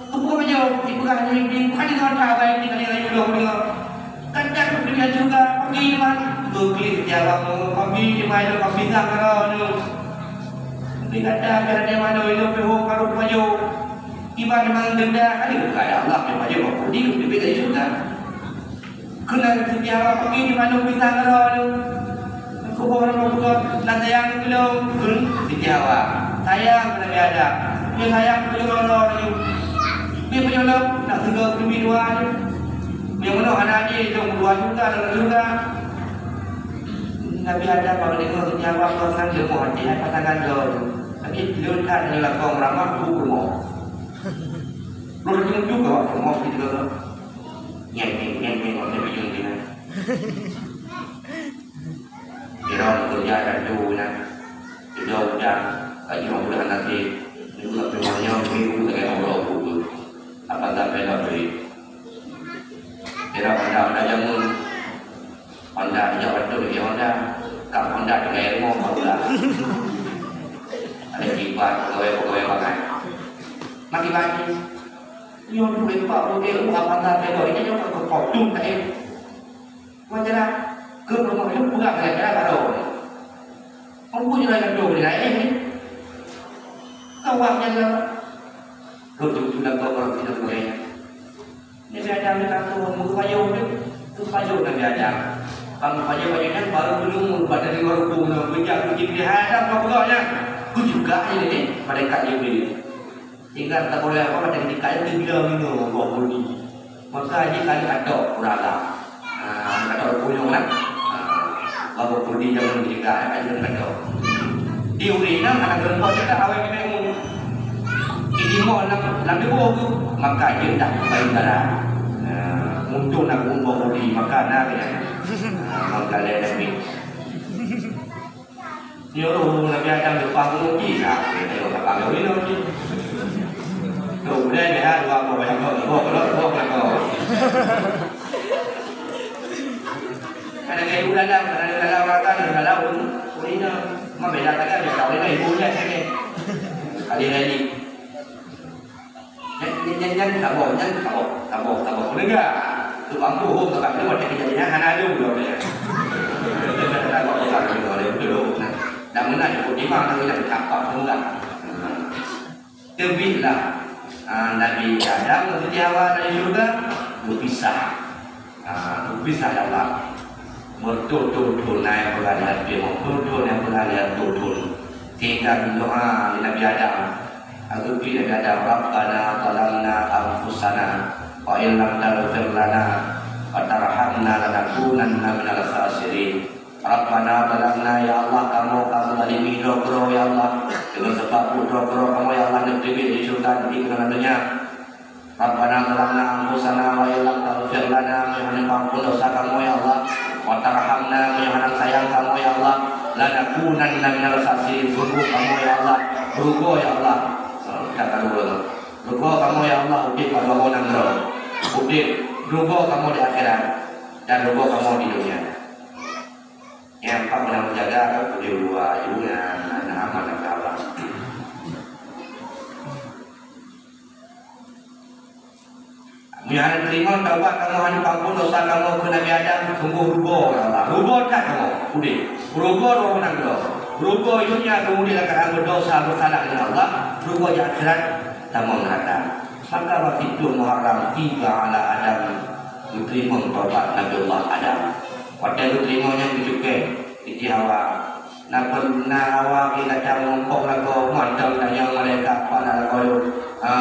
"Peue pajoh?" Dipeugah lé Iblih, "Ka deungoe that, Abai, ka deungoe, ka deungoe. Kan that peutimé syeuruga, pagi nyoe." Geugleh Hawa, "Pagi nyoe, pagi nyoe, pagi nyoe." Iblih kata, "Biar dia mana, ilôn peuhong karong pajoh." Iban memang denda, kan? Ka ada Allah, dia pajoh, pagi nyoe, peutimé syeuruga. Keunan Siti Hawa peugi di mandum pisang keudroe nyoe. Kuboh droe, "Na sayang keu lôn?" Kheun Siti Hawa, "Sayang keu Nabi Adam." "Nyoe sayang keu lôn droe nyoe." Nyoe meunyoe lôn, nak sigoe keu Nabi dua nyoe. Nyoe meunyoe hana adé, lôn dua syeuruga, dalam syeuruga. Nabi Adam bak deungoe Siti Hawa peue sang leumoh até, hai pasangan droe nyoe. Tapi lôn that nyoe lakong ramah, bu rumoh. Lôn tuju keu awak rumoh sigoe. Nyan, nyan, nyan, nyan, ngon teumiyueng keunan. Sidroe keureuja tantu keunan. Sidroe udang, ka jinoe udang naseb. Nyoe ka peunoh nyoe, minggu lagèe Allah buku. Apa sampai dah beri? Sidroe udang, udang jameun. Honda ijak batul lagi Honda. Kap Honda tinggai rumoh Honda. Ada jipat pegawai-pegawai bangai. Maki-maki. Nyoe duek empat puluh ribu Avanza Peugeot, ini nyoe keu kop dum kain. Wajar lah. Keu rumah nyoe peugah dengan cara baru. Mampu je lah gantung dia naik ni. Kau buat jaga. Kau tu tu dah kau orang tidak boleh. Nabi Adam ni kata, "Meupajoh tu, meupajoh Nabi Adam." Bang pajoh-pajoh nyan baru geuleumu bak dari warung na beujak keu Jibril, "Hai Adam, kau peugah nyan." Keu juga je ni, malaikat Jibril. Tinggal tak boleh apa, macam ni, kayu tu bila minum, buah budi. Maka ji kali katok urala. Ah, katok punyong kan. Ah, buah budi jangan juga, kayu katok. Di urina anak perempuan kita awet kena umum. Ini mau nak, nak dua tu, maka dia dah paling dalam. Ah, untuk nak buah budi, maka nak ya. Ah, maka dia lebih. Nyoe Nabi Adam leupah meunguji, nah, tengok kakak dia minum je. Tu, kemudian dia dua buah banyak kau, dua kau, dua kau. Ada kayu dalam, ada dalam rakan, ada dalam urina. Mah beda takkan dia tahu dia ibu dia sini. Kali lain ni. Nyan, nyan, nyan, nyan, saboh, nyan, saboh, saboh, saboh. Peunegah. Tu bangku, hom, tempat tu, macam kejadian, hana ada pula, ya. Saboh, saboh, saboh, saboh, saboh. Nah, dah menang, ikut lima, nak kena bercakap, peunegah. Teubietlah, ah, Nabi Adam ngon Siti Hawa dari syurga, geupisah. Ah, geupisah Allah. Meututoe-toe na nyang peugah lé até, meututoe na nyang peugah lé até. Sehingga geudoa lé Nabi Adam. Geukheun Nabi Adam, "Rabbana zalamna anfusana wa illam taghfir lana wa tarhamna lanakunanna minal khasirin." Rabbana zalamna, ya Allah, kamoe ka meuzalimi droe keudroe, ya Allah. Deungon sabab buet droe keudroe kamoe, ya Allah, neuteubiet di syeuruga, neuteubiet keunoe lam donya. Rabbana zalamna anfusana wa illam taghfir lana, meunyoe hana peuampôn desya kamoe, ya Allah, wa tarhamna, meunyoe hana sayang kamoe, ya Allah, lanakunanna minal khasirin, sungguh kamoe, ya Allah, rugoe, ya Allah. Ka rugoe. Rugoe kamoe, ya Allah, udeb bak nanggroe. Udeb, rugoe kamoe di akhirat, dan rugoe kamoe di donya. Nyang pat meunan meujaga kan, udeb luwa, ayunan, aneuk, aman, dan kawan. Meunyoe hana teurimong taubat kamoe, hana peuampôn desya kamoe keu Nabi Adam, sungguh rugoe, ya Allah. Rugoe that kamoe, udeb. Rugoe di nanggroe. Rugoe di donya, keumudian lam keuadaan beudesya, beusalah ngon Allah. Rugoe di akhirat, tamong neuraka. Maka bak siplôh Muharram tiba ala Adam geuteurimong taubat Nabiullah Adam. Watèe geuteurimong nyan geucukée Siti Hawa. Na pernah Hawa geuh gata meurumpok lagoe, mantong tanyong malaikat, "Pana lagoe lôn?" "Ha,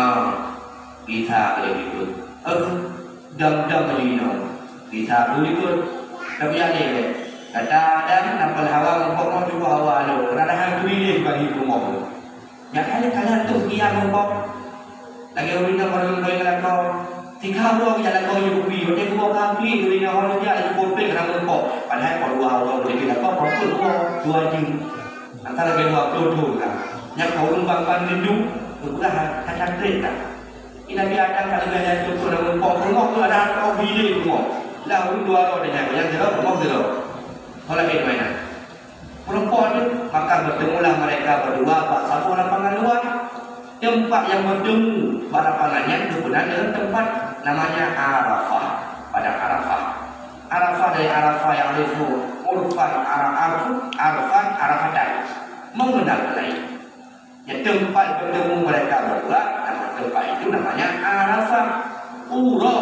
gisa," kheun lé geuh. "Eh, dam-dam laju inoe." "Gisa," kheun lé geuh. Tapi alèh lé. Gata Adam, na pernah Hawa meurumpok, mantong Hawa. Ka na tuh dia meurumpok. Lagèe ureueng inong barô lôn lakoe. Tika uroe geujak lakoe jih bukui. Watèe geuwoe ka klik ureueng inong, hana jak laju pulpét ka na meurumpok. Padahai po dua uroe geujak lakoe, po peuet uroe, dua jeuem. Antara lagèe dua ploh thôn ka. Nyan ka ureueng bang-bang rindu, geupeugah ka cantik ka. Di Nabi Adam ka leubeh dari tutoe na meurumpok, beungoh keu ada rot bile beungoh. Lah ureueng dua droe nyan, nyang sidroe beungoh sidroe. Ho lagèe nyan. Meurumpok nyan, maka bertemulah mereka berdua bak saboh lapangan luas. Tempat yang bertemu bak lapangan nyan geupeugah dengan tempat namanya Arafah, padang Arafah. Arafah dari Arafah ya'rifu, urfan, ara-, arfu, arfan, arafatan. Mengenal kelahi. Ya, tempat bertemu mereka berdua, nama tempat itu namanya Arafah. Uroe,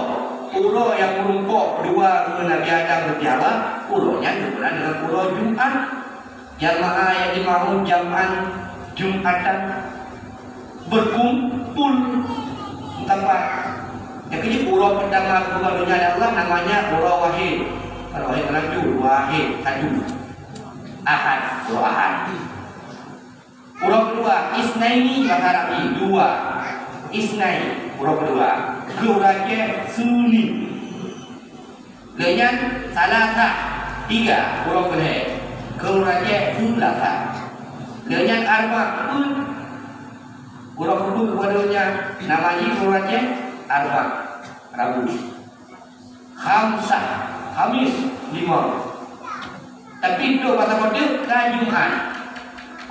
uroe nyang meurumpok dua ngon Nabi Adam ngon Hawa, uroe nyan geupeugah dengan uroe Jumat. Jamaah yang dimahu jam'an Jumatan, berkumpul. Meukapat. Nyang keujeuet uroe peurtama geupeugah donya lé Allah namanya uroe Wahid. Uroe Wahid, Wahid, satu. Ahad, uroe Ahad. Uroe keudua, Isnaini, bahasa Arabi, dua. Isnain, uroe keudua. Keu ureueng Aceh, Senin. Lheueh nyan, Salasa, tiga, uroe keulhèe. Keu ureueng Aceh, Sulasa. Lheueh nyan, Arba, peuet. Uroe keupeuet, uroe nyan, nama jih keu ureueng Aceh, Arba, Rabu. Khamsah, Khamis, lima. Tapi trok bak saboh teuk ka Jumat.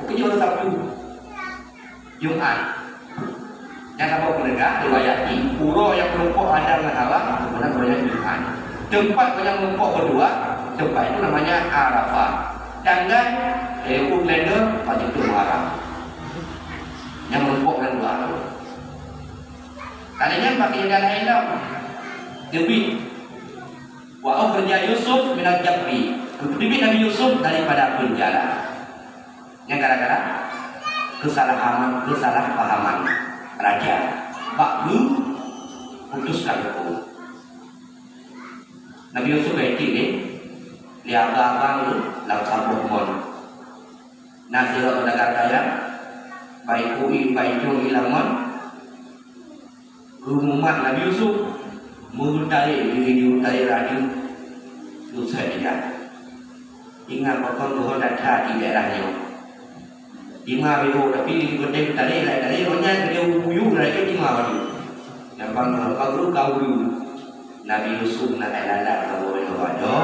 Pokoknya uroe Sabtu. Jumat. Nyang saboh peunegah riwayat jih, uroe nyang meurumpok Adam ngon Hawa, keumudian uroe nyan Jumat. Tempat nyang meurumpok berdua, tempat itu namanya Arafah. Tanggai, eh, kalender, bak siplôh Muharram. Nyang meurumpok buleuen dua tu. Kali nyan bak keuadaan laén lom. Teubiet. Wa ukhrija Yusuf minal jubbi. Geuteubiet Nabi Yusuf daripada peunjara. Nyan gara-gara keusalahan, keusalahan pahaman raja bak geuputuskan huköm. Nabi Yusuf ka iték lé, lé abang-abang geuh lam saboh mon. Na sidroe peudagang kaya, bai kui, bai jong i lam mon. Geumumat Nabi Yusuf, meutarek diri, meutarek rayeuk, usai dijak. Ingat pakon geuhon that-that di daerah nyoe. Tima bego, tapi di kota tarek, lain tarek, roh nyan keu buyueng rayeuk tima baju. Nyang bang, bang, bang, bang, Nabi Yusuf na ai lalat saboh nyoe bado,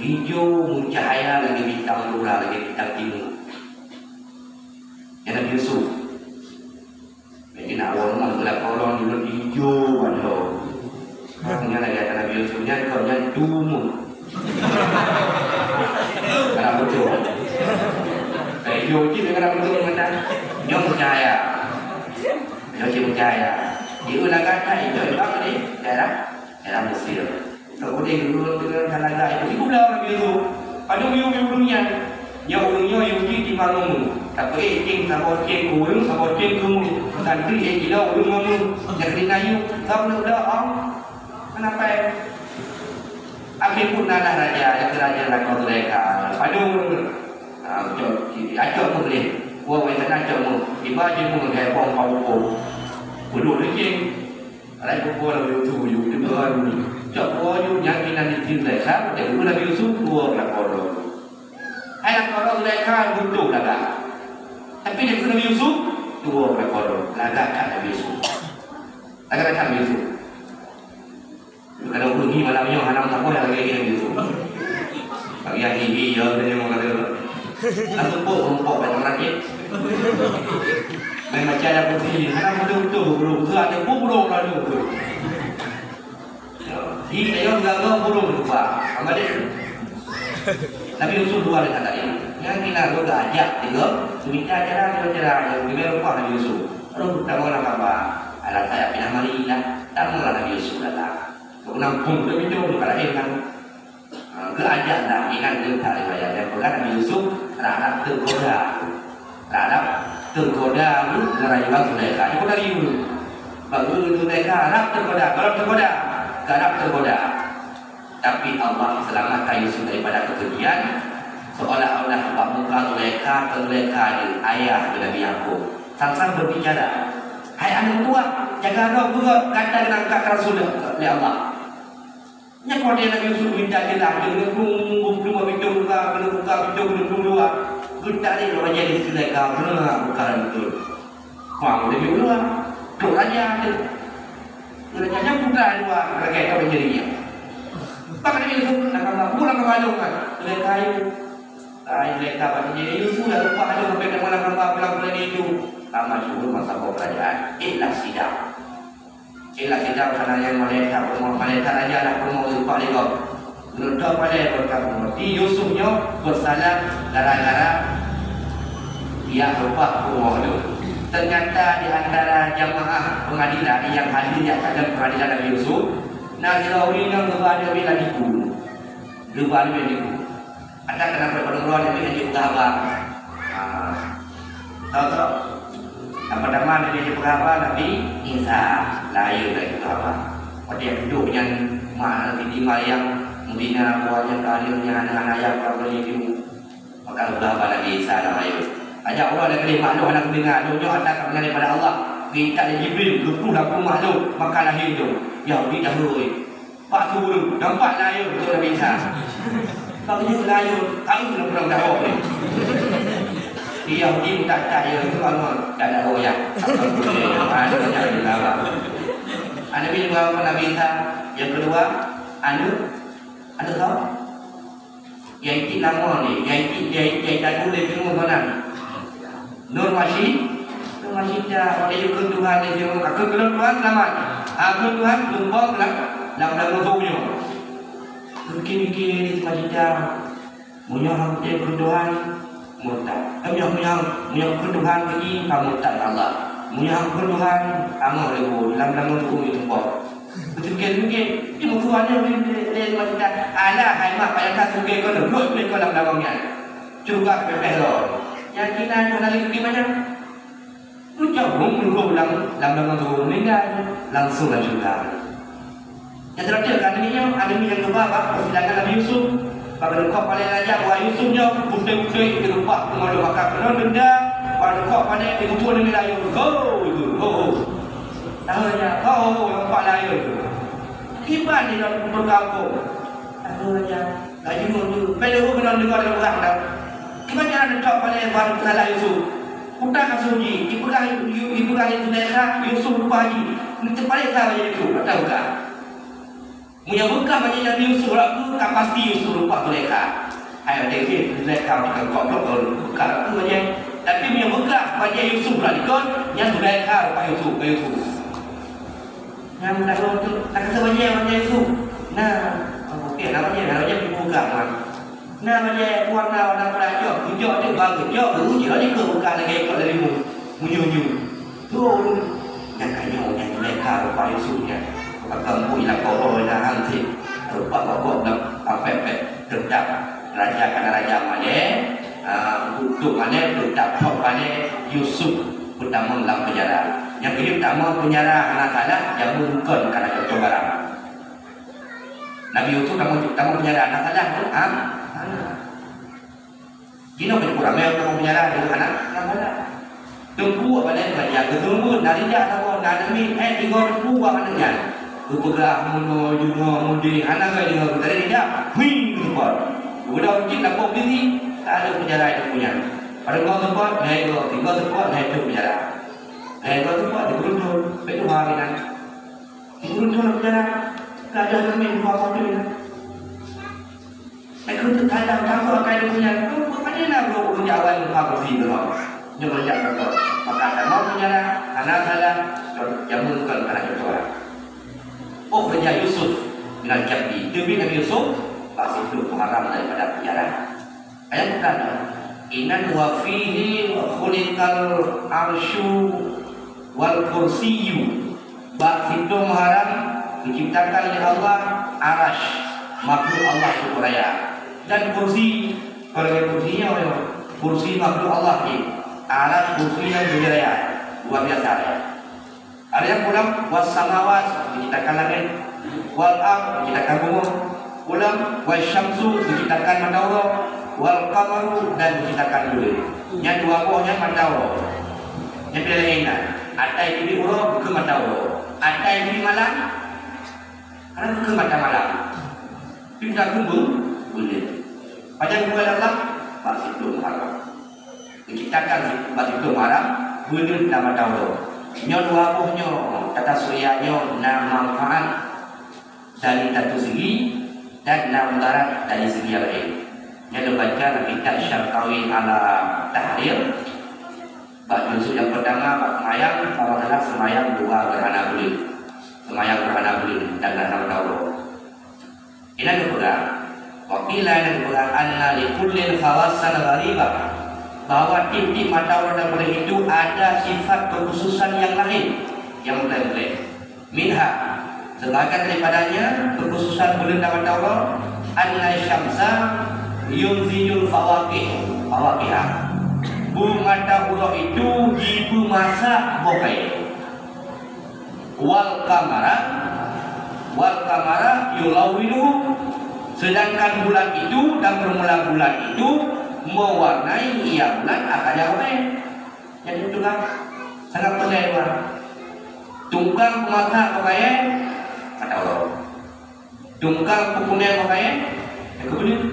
ijo meucahya lagèe bintang dura, lagèe bintang timu. Ya Nabi Yusuf. Jadi nak awak rumah tu lah kolong dulu ijo bado. Nyan lagèe kata Nabi Yusuf nyan, kau nyan tumu. Kana beutôi. Eh, ijo cit kana beutôi mantong. Nyoe meucahya. Nyoe cit meucahya. Ieu lagak ijo bang di daerah Dalam Mesir. Kemudian guru dengan telaga itu, ibu dah orang biru. Pada biru-biru dunia. Yang urangnya Yahudi di Bangun. Tapi cing sama cing kurung, sama cing kurung. Santri eh gila urang Bangun. Yang kena yu, kau nak dah ah. Kenapa? Akhir pun ada raja, yang raja nak kau mereka. Pada urang. Ah, cok, acok tu boleh. Buat wai sana acok tu. Iba je pun gaya bom kau pun. Bodoh lagi. Alai buku lam YouTube, YouTube kan. Cok buku YouTube nyang inan di tim Zulaikha, dia guru Nabi Yusuf dua belah kodok. Hai nak kodok Zulaikha butuh lagak. Tapi dia guru Nabi Yusuf dua belah kodok. Lagak kat Nabi Yusuf. Lagak kat Nabi Yusuf. Kalau bunyi malam nyoe hana meusaboh lagak Nabi Yusuf. Bagi yang hihi ya dia memang kata. Langsung pok rumpok kat rumah sakit. Main macam ada putih, hana betul-betul burung tu ada burung lalu tu. Di ayo gaga burung tu pak. Apa dia? Nabi Yusuf dua dengan tadi. Yang kita roda ajak tiga, semita acara tiga acara yang kita lupa Nabi Yusuf. Lalu pertama nak apa? Alat saya pindah mari lah. Tak mengenal Nabi Yusuf datang. Kau nampung tu itu kalau kan. Ha, keu ajak dah, ingat lé that riwayat nyang peugah Nabi Yusuf rab-rab teugoda. Rab-rab teugoda ngon rayuan Zulaikha. Nyoe dari dulu. Bak guru Zulaikha rab teugoda, gohlom teugoda, gohlom teugoda. Tapi Allah selamatkan Yusuf daripada kekejian, seolah-olah bak muka Zulaikha, Zulaikha di ayah Nabi Yakub. Sang-sang berbicara, "Hai aneuk tuha, jaga droe beugöt, gata keuneuk angkat keu Rasul lé Allah." Nyan keuh watèe Nabi Yusuf mita ceulah, geuneuk buka pintô, geuneuk buka pintô, geuneuk luwa. Geutarek lé raja di Sulaikha, geuneuk buka pintô. Wah, geuneuk luwa. Trok raja teuh. Raja nyan putra dua, raja ka menjadi. Pak Nabi Yusuf, nak gambar, pulang ke Bandung kan. Sulaikha yue. Ai, Sulaikha bak jadi Yusuf, dak lupa aja sampai ke malam gambar pulang ke Indonesia. Lama syukur masa kerajaan. Iklah sidang. Cit lam kitab hana nyang malaikat rumoh, malaikat raja dah rumoh geupah lé gob. Geudong palée bak rumoh. Di Yusuf nyoe beusalah gara-gara jak reupah rumoh nyoe. Teunyata di antara jamaah peungadilan nyang hadir jak sajan peungadilan Nabi Yusuf, na sidroe ureuëng nyang geuba Nabi lam iku. Geuba Nabi lam iku. Ada kenapa pada orang Nabi hanya peugah haba. Ha. Tahu tak? Apa nama Nabi hanya peugah haba? Nabi Isa. Lahir dari peugah haba. Pada yang duduk yang mana Siti Maryam, Medina, buahnya kalim, yang anak-anak yang orang boleh itu. Maka peugah haba Nabi Isa nama itu. Ajak orang dari makhluk anak dengar, dunia ada kebenaran daripada Allah. Kita dari Jibril, lupu lapu makhluk, maka lahir tu. Yahudi dah huruf. Pak Guru, nampak layeue beutôi Nabi Isa. Pak Guru layeue, tahu dalam kurang dakwah ni. Yahudi minta tak ya itu Allah, tak ada roh ya. Ada yang lawa. Ada bin bawa Nabi Isa. Yang kedua, anu, anu tahu? Yang ikut nama ni, yang ikut, yang ikut, yang ikut dulu dia tengok mana. Nur Masyi, Nur Masyidah, pada yukon Tuhan lé Firaun, "Aku keulôn Tuhan seulamat." Aku Tuhan tumpang lam, lam, lam lubong nyoe. Pikir-pikir Nur Masyidah, "Meunyoe aku yukon Tuhan, murtad. Eh, meunyoe, meunyoe, meunyoe yukon Tuhan lagi, ka murtad Allah. Meunyoe aku yukon Tuhan, amoh lé lam, lam lubong nyoe tumpang." Beutôi-beutôi, di musuh ada di, di, di, di, alah, hai mak, payah ka sugeh kau, rot lé kau lam lawang nyan. Syeuruga pepeh lom. Yakin hana lé geubi macam. Ucap hum, hum, lam, lam, lam, lam, meninggal. Langsung lam syeuruga. Nyang terakhir, kali ni, ada ni yang geuba bak persidangan Nabi Yusuf. Bak geukok palai raja, wah Yusuf nyoe, beutôi-beutôi, di rumpah, pengalu bakar, kena denda, bak geukok palai, di kutu ni layu. Ho, ho, ho. Tahu aja, ho, ho, ho, nampak layu. Kiban di dalam kutu kampung. Tahu aja. Laju tu, pai leuhô keunoe deungoe lam ureueng dah. Kiban cara neucok palai ban salah Yusuf. Kuta kasôh jih, ipeugah Yu-, ipeugah Zulaikha, Yusuf lupa jih. Neuteupaleksa bajèe Yusuf, ata buka. Meunyoe buka bajèe Nabi Yusuf laku, ka pasti Yusuf lupa Zulaikha. Hai, watèe jih Zulaikha ka goblok, buka laku bajèe. Tapi meunyoe buka bajèe Yusuf lam likot, nyan Zulaikha lupa Yusuf, bukan Yusuf. Nyang meudaho tu, na keusa bajèe, bajèe su. Na, oh, okey, na bajèe, na bajèe dibuka, man. Na bajèe warna, warna peurah jok, geucok tu, bang geucok, geucok, jih laju keu buka lagèe ikot lari mu, meunyu-nyu. Tu, nyang ka nyoe, nyang Zulaikha rupa Yusuf nyan. Pakon pun lakoe na han sit. Rupa babok lam apèt-pèt, teutab raja kana raja malèe, ah, untuk malèe, teutab thok malèe, Yusuf peutamong lam peunjara. Nyang keujeuet tamong peunjara hana salah, jameun kon kana contoh barang. Nabi Yusuf tamong, tamong peunjara hana salah, ha? Hana. Jinoe keu ramè tamong peunjara deungon hana, hana salah. Teungku awak nyan raja geuseumeubeuet, na rijak saboh, na demi, eh, tiga teungku awak aneuk nyan. Geupeugah meunoe, jinoe, mudé, hana gai deungon, tadi rijak, huing, geuseupôt. Geubeudôh cit lakoe bisi, ka lheueh peunjara teungku nyan. Padub goe seupôt, lhèe goe, tiga seupôt, lhèe teuk peunjara. Lhèe goe seupôt, dibeuruntung, bèk tuha keunan. Dibeuruntung lam peunjara, keuadaan ramè dua poh teuk nyan. Laju teukalang, takot akai deungon nyan, padahai na ureueng-ureueng awai muka kursi keudroe. Nyoe meunjak takot. Maka tamong peunjara, hana salah, jameun kon kana keudroe. Ukhrija Yusuf minal jubbi. Teubiet Nabi Yusuf bak siploh Muharram daripada peunjara. Ayat bukan. Inan wa fihi khuliqal arsyu wal kursiyyu. Bak siploh Muharram geuciptakan lé Allah Arasy, makhluk Allah Tuhan Raya, dan kursi. Kalau kursi nyoe, kursi makhluk Allah ni. Arasy, kursi dan dunia raya. Luar biasa ya. Ada yang pulang, was samawat, geuciptakan langit. Wal ard, geuciptakan bumoe. Ulang, wasyamsu, geuciptakan mata uroe, wal qamaru, dan geuciptakan buleuen. Nyan dua boh nyan mata uroe. Nyang pih laén na, ata ibi uroe bukon mata uroe. Ata ibi malam, karena bukon mata malam. Tapi mata kumbung, boleh. Pajan bukan Allah, bak siplôh Muharram. Diciptakan bak siplôh Muharram, buleuen dan mata uroe. Nyoe dua boh nyoe, tata surya nyoe na manfaat dari satu segi dan na mudarat dari segi yang lain. Nyan lôn baca lam kitab Syarqawi ala Tahrir. Bak juzuk nyang pertama, bak seumayang, sama adalah seumayang dua gerhana buleuen. Seumayang gerhana buleuen dan gerhana mata uroe. Inan geupeugah, wa qila, inan geupeugah, anna li kullin khawasan gharibah, bahwa tiep-tiep mata uroe dan buleuen itu ada sifat kekhususan yang lain, yang meuklé-meuklé. Minha, sebahagian daripadanya, kekhususan buleuen dan mata uroe, anna syamsa yunzijul fawaqih, fawaqiha. Buleuen mata uroe itu jipeumasak boh kayée. Wal qamara, wal qamara yulawwinuhu, sedangkan bulan itu dan permulaan bulan itu mewarnai ia bulan akan nyang ramé. Jadi tukang sangat pandai dua. Tukang peumasak pakaian, mata uroe. Tukang peupunéh pakaian, nyang keubeuleueng.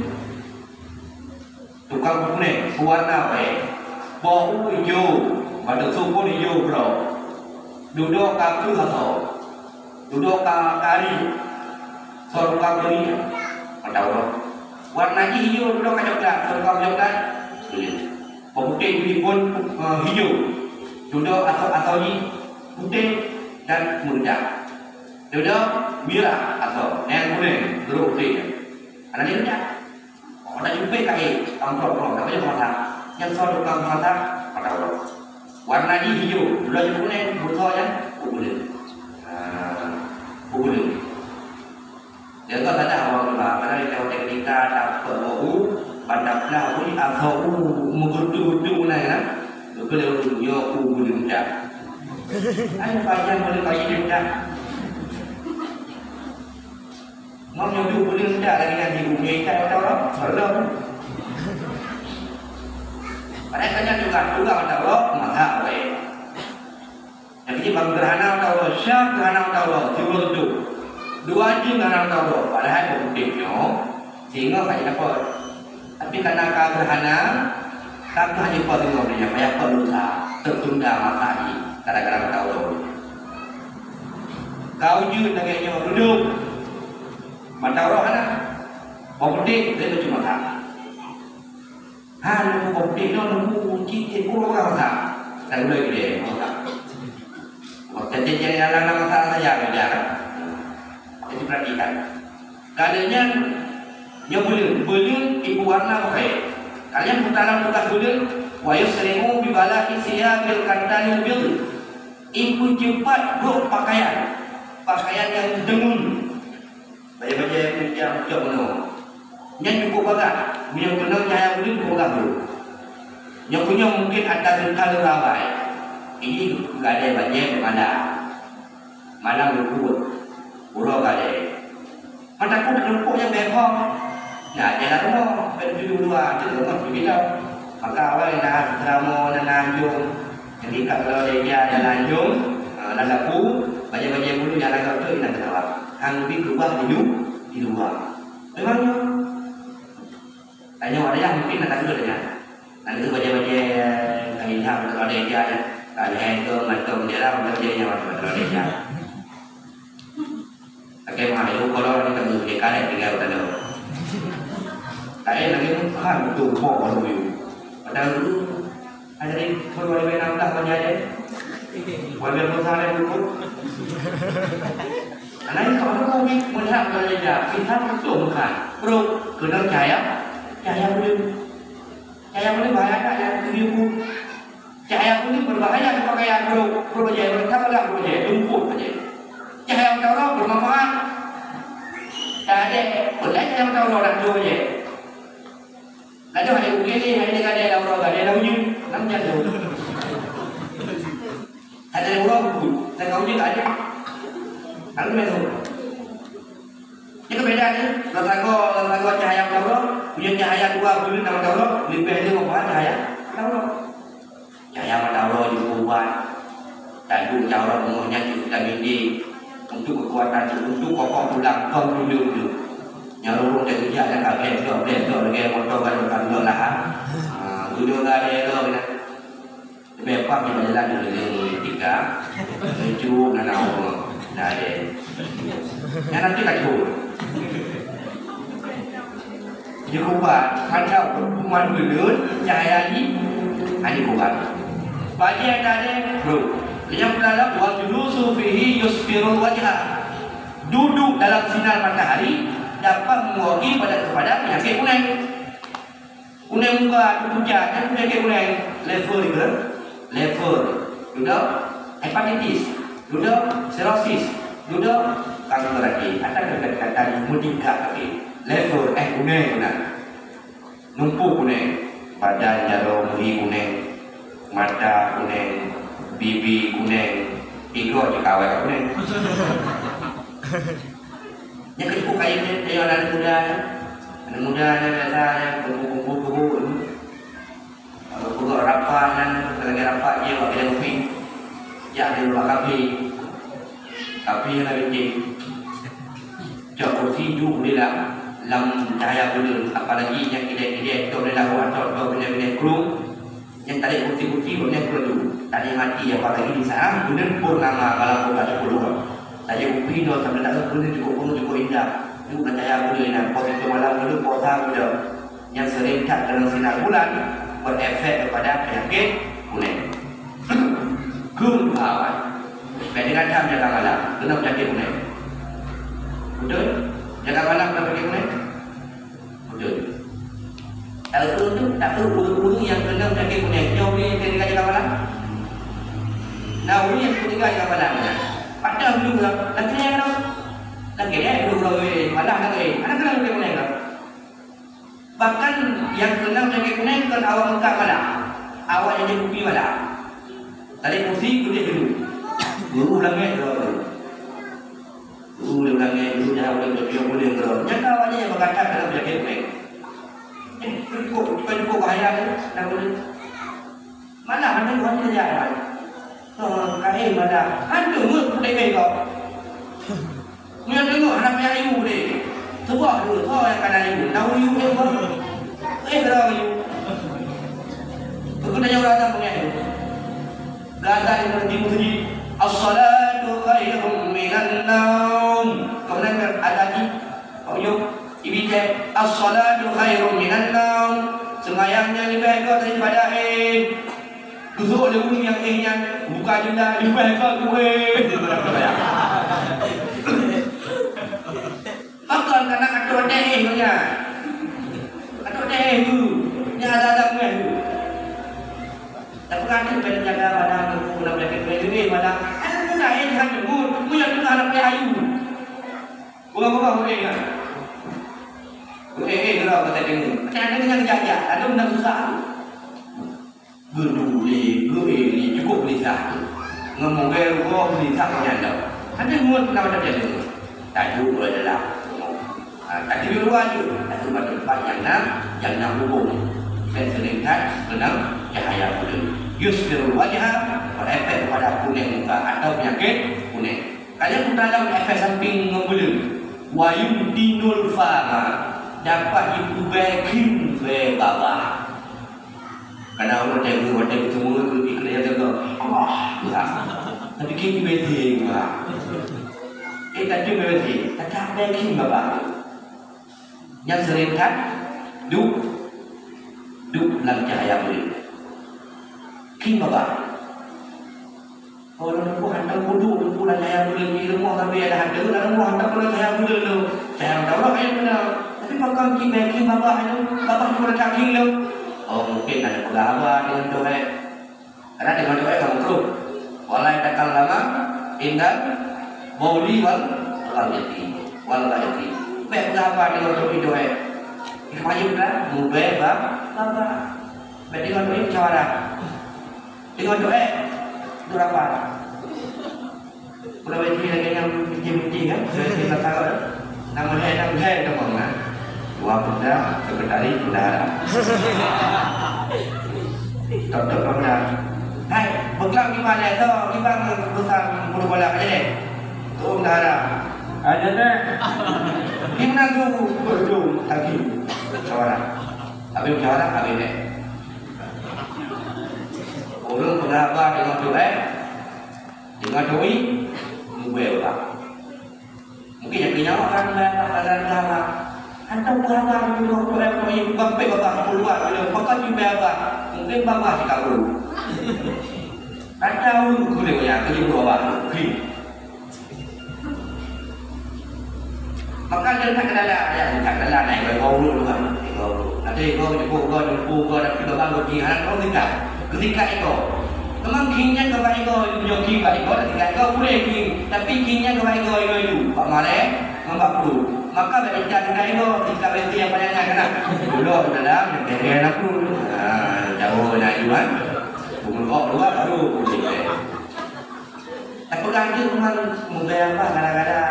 Tukang peupunéh, pewarna pakaian. Bau ijo, badan sukon ijo keudroe. Dudoe ka keuh asoe. Dudoe ka kari. Soe tukang keuh, mata uroe. Warna jih ijo, dudoe ka coklat, soe tukang coklat. Iya. Bak putéh jih pun, eh, ijo. Dudoe asoe-asoe jih putéh dan meuredak. Dudoe mirah asoe, nyan kunéng, trok putéh. Hana jeuet meuredak. Oh, na jipék kayée, tamprok-prok, tapi dia peumasak. Nyan soe tukang peumasak, mata uroe. Warna jih ijo, dudoe jih kunéng, beusoe nyan, buleuen. Ah, buleuen. Dia tu saja awak pula, karena dia tahu teknika, tak buat bau, bandar belah pun, atau meugutu-gutu mulai kan. Betul dia nyoe buleuen dah. Ai panjang boleh bagi dia dah. Ngom nyoe tu buleuen dak lagée nyan di umi ikat mata uroe? Belum. Padahai kan nyan tugaih, tugaih mata uroe, masak wae. Nyang keuji bang gerhana mata uroe, syah gerhana mata uroe, siuroe teudong. Dua jeuem gerhana mata uroe, padahai bak putéh nyoe, singoh ka jidapot. Tapi karena ka gerhana, ka keuh jipo singoh nyan, payah po lusa, teutunda masa jih, gara-gara mata uroe. Ka ujeuen lagée nyoe reudôk. Mata uroe hana. Bak putéh lé bacut mata. Ha, nunggu bak putéh nyoe nunggu cit ék uroe ka mata. Dan mulai gede mata. Waktu cecek jalan mata saja beda kan. Jadi perhatikan. Kadang nyan nyoe buleuen, buleuen ibu warna pakai. Kalian putaran bekas buleuen, wa yusrimu bi bala'i siyabil katanil bidh. Ipeucepat brok pakaian, pakaian nyang deungon. Bajée-bajée meucam-cam meunoe. Nyan cukup bagah. Meunyoe keunong cahya buleuen cukup bagah brok. Nyoe keunyoe mungkin atra geukal rawai. Ini gadée bajée beumala. Malam leukuet. Uroe gadée. Mata ku teureumpok nyang beuhom. Nah, jalan rumoh, bèk tuju dua, tuju rumoh, tuju bilang. Maka awai na seuramoe, na, na anjong. Nyang ikat kalau daya, na, na anjong, ha, na lapu, bajée-bajée bulu nyang lagak tu, na keunawa. Hang bi keubah di lu-, di luwa. Memang nyoe. Tanyoe ada nyang mungkin na takheun nyan. Na keuh bajée-bajée, ka ilham, ka daya, ka lhèe, ka mantong, jalan, mantong, jalan, mantong, daya. Lakée meuhai, oh, kalau ni kamu punya karet tinggal pada lo. Karet lagi bukan tu, kok baru you. Padahal dulu, ada di dua ribu enam belas masih ada. Warga besar ada dulu. Anak itu apa kau ni? Melihat kalau dia, kita betul bukan. Bro, kena cahaya, cahaya boleh. Cahaya boleh bahaya tak? Cahaya boleh. Cahaya kuning berbahaya di pakaian, bro. Bro je, bro, tak pegang, bro je, lumpur je. Cahaya mata uroe bermanfaat. Tak ada, boleh cahaya mata uroe nak bro je. Kadang ada mungkin ni, ada gadai dah uroe, gadai dah uji. Nak macam tu. Ada uroe buku, dan kau je tak ada. Lalu dia tu. Nyoe keuh beda nyoe, lam sagoe, lam sagoe cahya mata uroe, meunyoe cahya dua buleuen lam mata uroe, leubeh lé meupahan cahya mata uroe. Cahya mata uroe jipeuubat, Cara rumoh nyan cit vitamin D untuk kekuatan tu, untuk kokoh tulang, kon tuleueng tu. Nyang ureueng teukeujak nyang ka blek blok, blek blok lagèe moto kan, kan blok lahan. Ha, guna gadai tu kena. Leubeh pah di jalan tu, tiga. Cukup na, na ureueng. Nah, deh. Nyan nanti tak cukup. Jikubat, mata hukuman ulôn, cahaya jih, ha, jikubat. Bagi nyang tadi, bro. Nyang pertama, wal julusu fihi yusfirul wajha. Duduk dalam sinar matahari dapat membawa pada, kepada penyakit kuneng. Kuneng muka, pucat, kan penyakit kuneng. Lever juga. Lever. Dudoe hepatitis. Dudoe sirosis. Dudoe kanker hati. Atau kata-kata mutika tapi. Lever, eh, kuneng benar. Numpuk kuneng. Badan jaroe muhi kuneng. Mata kuneng. Bibi kuneng. Tiga je kawai kuneng. Nyan keuh kain nyan, kain aneuk muda nyan. Aneuk muda nyan biasa nyan kumpul-kumpul kubu. Kalau peugot rapat nyan, lagèe rapat jih bak kedai kopi. Jak di ruang kafe. Kafe na bikin. Cok kursi duek di dalam, lam cahaya buleuen, apalagi nyang idéh-idéh, tok di lawa, tok, tok bina-bina krueng. Nyang talét kursi-kursi, bak nyan keudroe. Talét mati, apalagi di saat buleuen purnama, malam buka sepuluh. Talét upi nyoe sampai tak buleuen cukup penuh, cukup indah. Yuk percaya buleuen indah, puasa itu malam dulu, puasa muda. Nyang sering that dalam sinar bulan, berefek kepada penyakit kuneng. Keuh awai. Bèk tinggai tham jaga malam, keunoe penyakit kuneng. Betul? Jaga malam keunoe penyakit kuneng? Betul. Tahu tu, tahu ureueng-ureueng nyang keunong sakét kuneng, nyoe ureueng nyang teuka jaga malam. Nah, ureueng nyang teuka jaga malam nyan. Padahai ureueng, lagèe nyan, lagèe nyan, ureueng, ureueng, malam lagèe, hana keunong sakét kuneng dah. Bahkan nyang keunong sakét kuneng kon awak meukat malam, awak nyang kupi malam. Tadi kursi, keudeh dulu. Guru langét, guru. Ureueng langét, ureueng jahat, ureueng teupiôh, ureueng keurau. Nyang ka awak nyan nyang meukatat dalam penyakit ureueng. Eh, cukup, cukup, cukup bahaya tu, dah boleh. Malah ada orang yang jahat. Oh, kain malah. Hantu ngut putih bengkok. Meunyoe teungoh hana payah ayue deh. Seubah dulu, soe nyang kana ayue? Tahu ayue, eh, bang? Eh, keurau ayue. Aku tanya orang Adam pengeh tu. Gata yang berhenti musajid, "As-salatu khairum minan naum." Kemudian ada lagi, Pak Ucup, ibi cek, "As-salatu khairum minan naum." Sembahyang nyan leubeh gét daripada éh. Geusuruh lé ureueng nyang éh nyan buka jendela, leubeh gét keu éh. Pakon kana atur deh éh nyan. Atur deh éh tu. Nyan ada-ada meuéh tu. Tapi kan tu, bèk jaga badan, guna penyakit bèk lé badan. Kan guna, eh, jangan jemput. Punya tu anak dia ayu. Bunga-bunga boleh kan? Boleh, eh, kalau kata dia. Macam ada yang jaga, ada benda susah. Geuduli, geuéli, cukup gelisah. Ngon mugée rugoe gelisah ngon nyang dong. Hana ngon peuna maté lé. Tajuk dua jeulaih. Ha, tajuk dua tu. Tajuk bak teumpat nyang na, nyang na hubung. Sen seuringkat keunong cahaya buleuen. Yusfirul wajha, berefek kepada kuning muka atau penyakit kuning. Kalian pun dalam efek samping ngon buleuen. Wa yumtinul fama, dapat jipeubèe kheun bèe babah. Kadang ureueng watèe, watèe geuteumé keu ikhlas jaga. Allah, ya. Tapi kini beda juga. Eh, tapi beda. Tetap beda, Baba. Nyang sering that, duek, duek lam cahaya buleuen. King Baba. Oh, lôn pun hantom kudu, lôn pun lam cahaya buleuen, di rumoh tapi ada hantu, dalam rumoh hantom pun lam cahaya buleuen tu. Cahaya buleuen, ayat benar. Tapi pakon King, King Baba tu, Baba tu dah tak King tu. Oh, mungkin ada peugah haba deungon doa. Karena deungon doa kamu makruh. Wala takallama indal bauli wal ghaiti. Wal ghaiti. Bèk peugah haba deungon doa. Wajib dah, mubèe ba, Baba. Bèk deungon doa musyawarah. Deungon doa, doa apa? Pegawai tinggi lagèe nyang binti-binti kan? Pegawai tinggi belakang kan? Nama hai, nama hai, nama mana? Wah, benda, sekretaris, bendahara. Tok-tok, benda. Hai, beklam gimana? So, gimana? Bola ka jadi. Tuh, dah ada. Ada deh. Gimana tu? Berujung lagi. Musyawarah. Habis musyawarah, habis deh. Ureueng peugah haba deungon tu'en, deungon tui, mubèe ulang. Mungkin nyang keu nyawa kan mubèe haba, kan haba. Atau peugah haba deungon tu'en, tui, bang pèh babah keuluwa, bila pakon mubèe haba, mungkin babah di kabur. Atau ureueng keu lhèe nyan, keu jeuet babah, mungkin. Maka leunak keudala, ya, leunak keudala, na igoe-goe ureueng tu kan. Igoe ureueng. Ada igoe, jipuk igoe, jipuk igoe, tapi babah geuti, hana teurimong tingkat. Geutingkat igoe. Memang king nyan geuba igoe, nyoe king ba igoe, tingkat igoe, boleh king. Tapi king nyan geuba igoe, igoe ju. Bak mareh, ngon bak pruet. Maka bak tingkat, tingkat igoe, tingkat berhenti nyang banyak nyan, kan? Dulu dalam, yang kira-kira aku. Ha, jauh na ju, kan? Umur kau dua, baru boleh. Tapeugah teuk memang mubèe haba gara-gara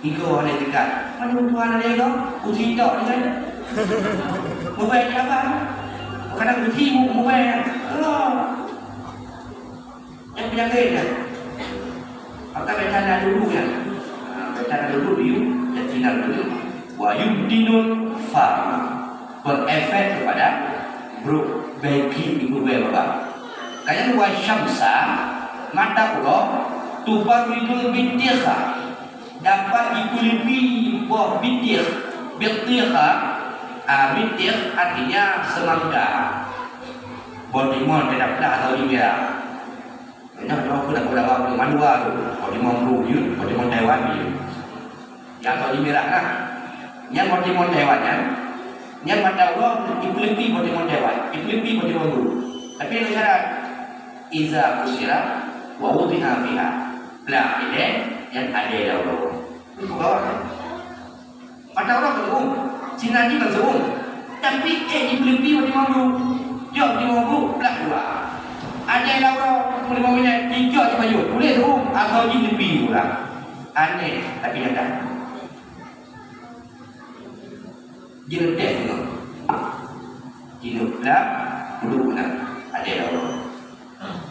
igoe hana tingkat. Mana tuan ada igoe? Kusi tok ni kan. Mubèe haba. Kadang kusi mu-, mubèe. Oh. Yang penyakit kan. Maka baca na dulu kan. Ha, baca na dulu, you, jadi na dulu. Wa yubdinul fama. Berefek kepada brok bagi ibu bapa. Kaya wa syamsa, mata uroe, tubarridul bitikha, dapat jipeuleupie boh bitikh. Bitikha, ah, bitikh artinya semangka. Boh timon teudak plah atau di mirah. Nyoe, nyoe keuh dakwah-dakwah mandua tu. Boh timon bru jeuet, boh timon Taiwan jeuet. Nyang atau di mirah nah. Nyang boh timon Taiwan nyan, nyang mata uroe ipeuleupie boh timon Taiwan, ipeuleupie boh timon bru. Tapi ada syarat. Iza kusyira wa wudi'a fiha. Plah ilèe nyang adèe lam uroe. Itu kawan. Mata uroe kan seuuem, sinan jih kan seuuem. Tapi ék jipeuleupie boh timon bru. Jok timon bru, plah dua. Adèe lam uroe, pukul lima minit, jijok jipajoh. Puléh seuuem, atau jileupie ulang. Aneh, tapi nyata. Jileupie seuuem. Jileupie, puluh bulan. Adèe lam uroe.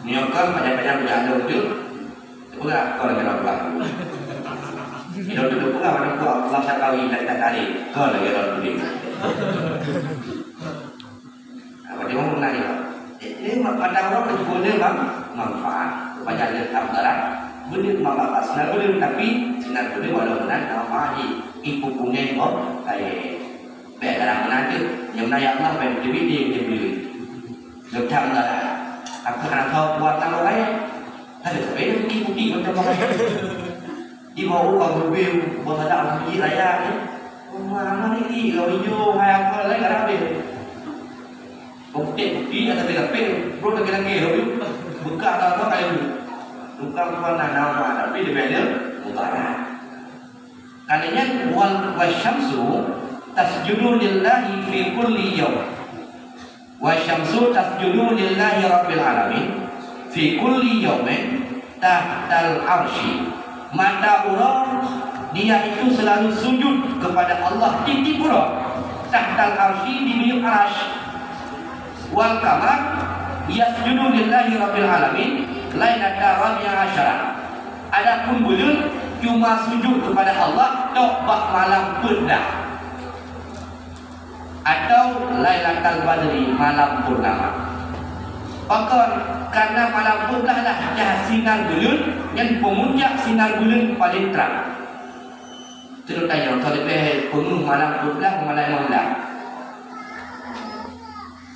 Meunyoe kon pajan-pajan beujalan lôn tu, teupeugah kon lagèe lôn peugah. Lôn tu teupeugah, meunan keu Allah Sakawi dan Tatari, kon lagèe lôn tuléh. Apa dia mahu nanya? Jadi, mata uroe pun ada mang-, manfaat. Pajan leutam garat, beudeuh manfaat sinan beudeuh, tapi sinan beudeuh walau meunan manfaat jih. Ibu pungai boh kayèe. Bèk dalam meunan teuk, nyang meunan ya Allah, bèk teubiet lé teubiet. Leutam garat. Aku hana tho kuat tamong kayèe. Ada tapi putih-putih macam apa? Di bawah ka beubeu, bawah sadang biji raya ni. Rumah aman ni, kalau hijau, hai apa, lain tak ada habis. Putih-putih, ada tapi-tapi, bro, lagi-lagi, bekas tak apa, kayu. Bukan, bukan nama, tapi dia bela mubarak. Kali nyan, wal, wasyamsu tasjudu lillahi fi kulli yaum. Wasyamsu tasjudu lillahi rabbil alamin fi kulli yaumin tahtal arsy. Mata uroe dia itu selalu sujud kepada Allah tiep-tiep uroe tahtal arsy, di miyueb arasy. Wal qamar yasjudu lillahi rabbil alamin lailata rabi'a asyara. Adapun buleuen cuma sujud kepada Allah tok bak malam peuet blah. Atau Lailatul Badri, malam purnama. Pakon? Karena malam peuet blah lah cahya sinar buleuen nyan, peumuncak sinar buleuen paleng trang. Terus tanya, soe leubeh peungeuh malam peuet blah, malam limong blah?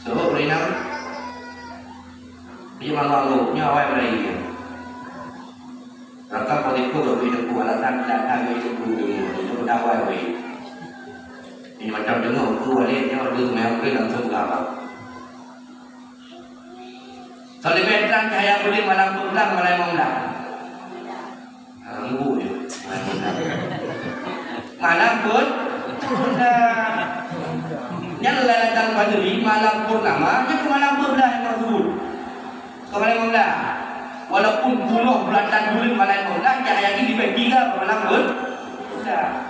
Soe, ureueng inong? Dia malu-malu, nyawa yang lain. Rata politik lebih debu alasan datang dari debu dulu, itu dah wai wai. Ini macam dengar tu balik, dia ada semayang boleh langsung ke apa. Soe leubeh trang cahya buleuen, malam peuet blah, malam limong blah? Ha, minggu je. Malam peuet blah. Nyan Lailatul Badri, malam purnama, nyan malam peuet blah nyang tersebut. Keumalon limong blah. Walaupun ploh bulatan buleuen malam limong blah, cahya jih leubeh tiga malam peuet blah.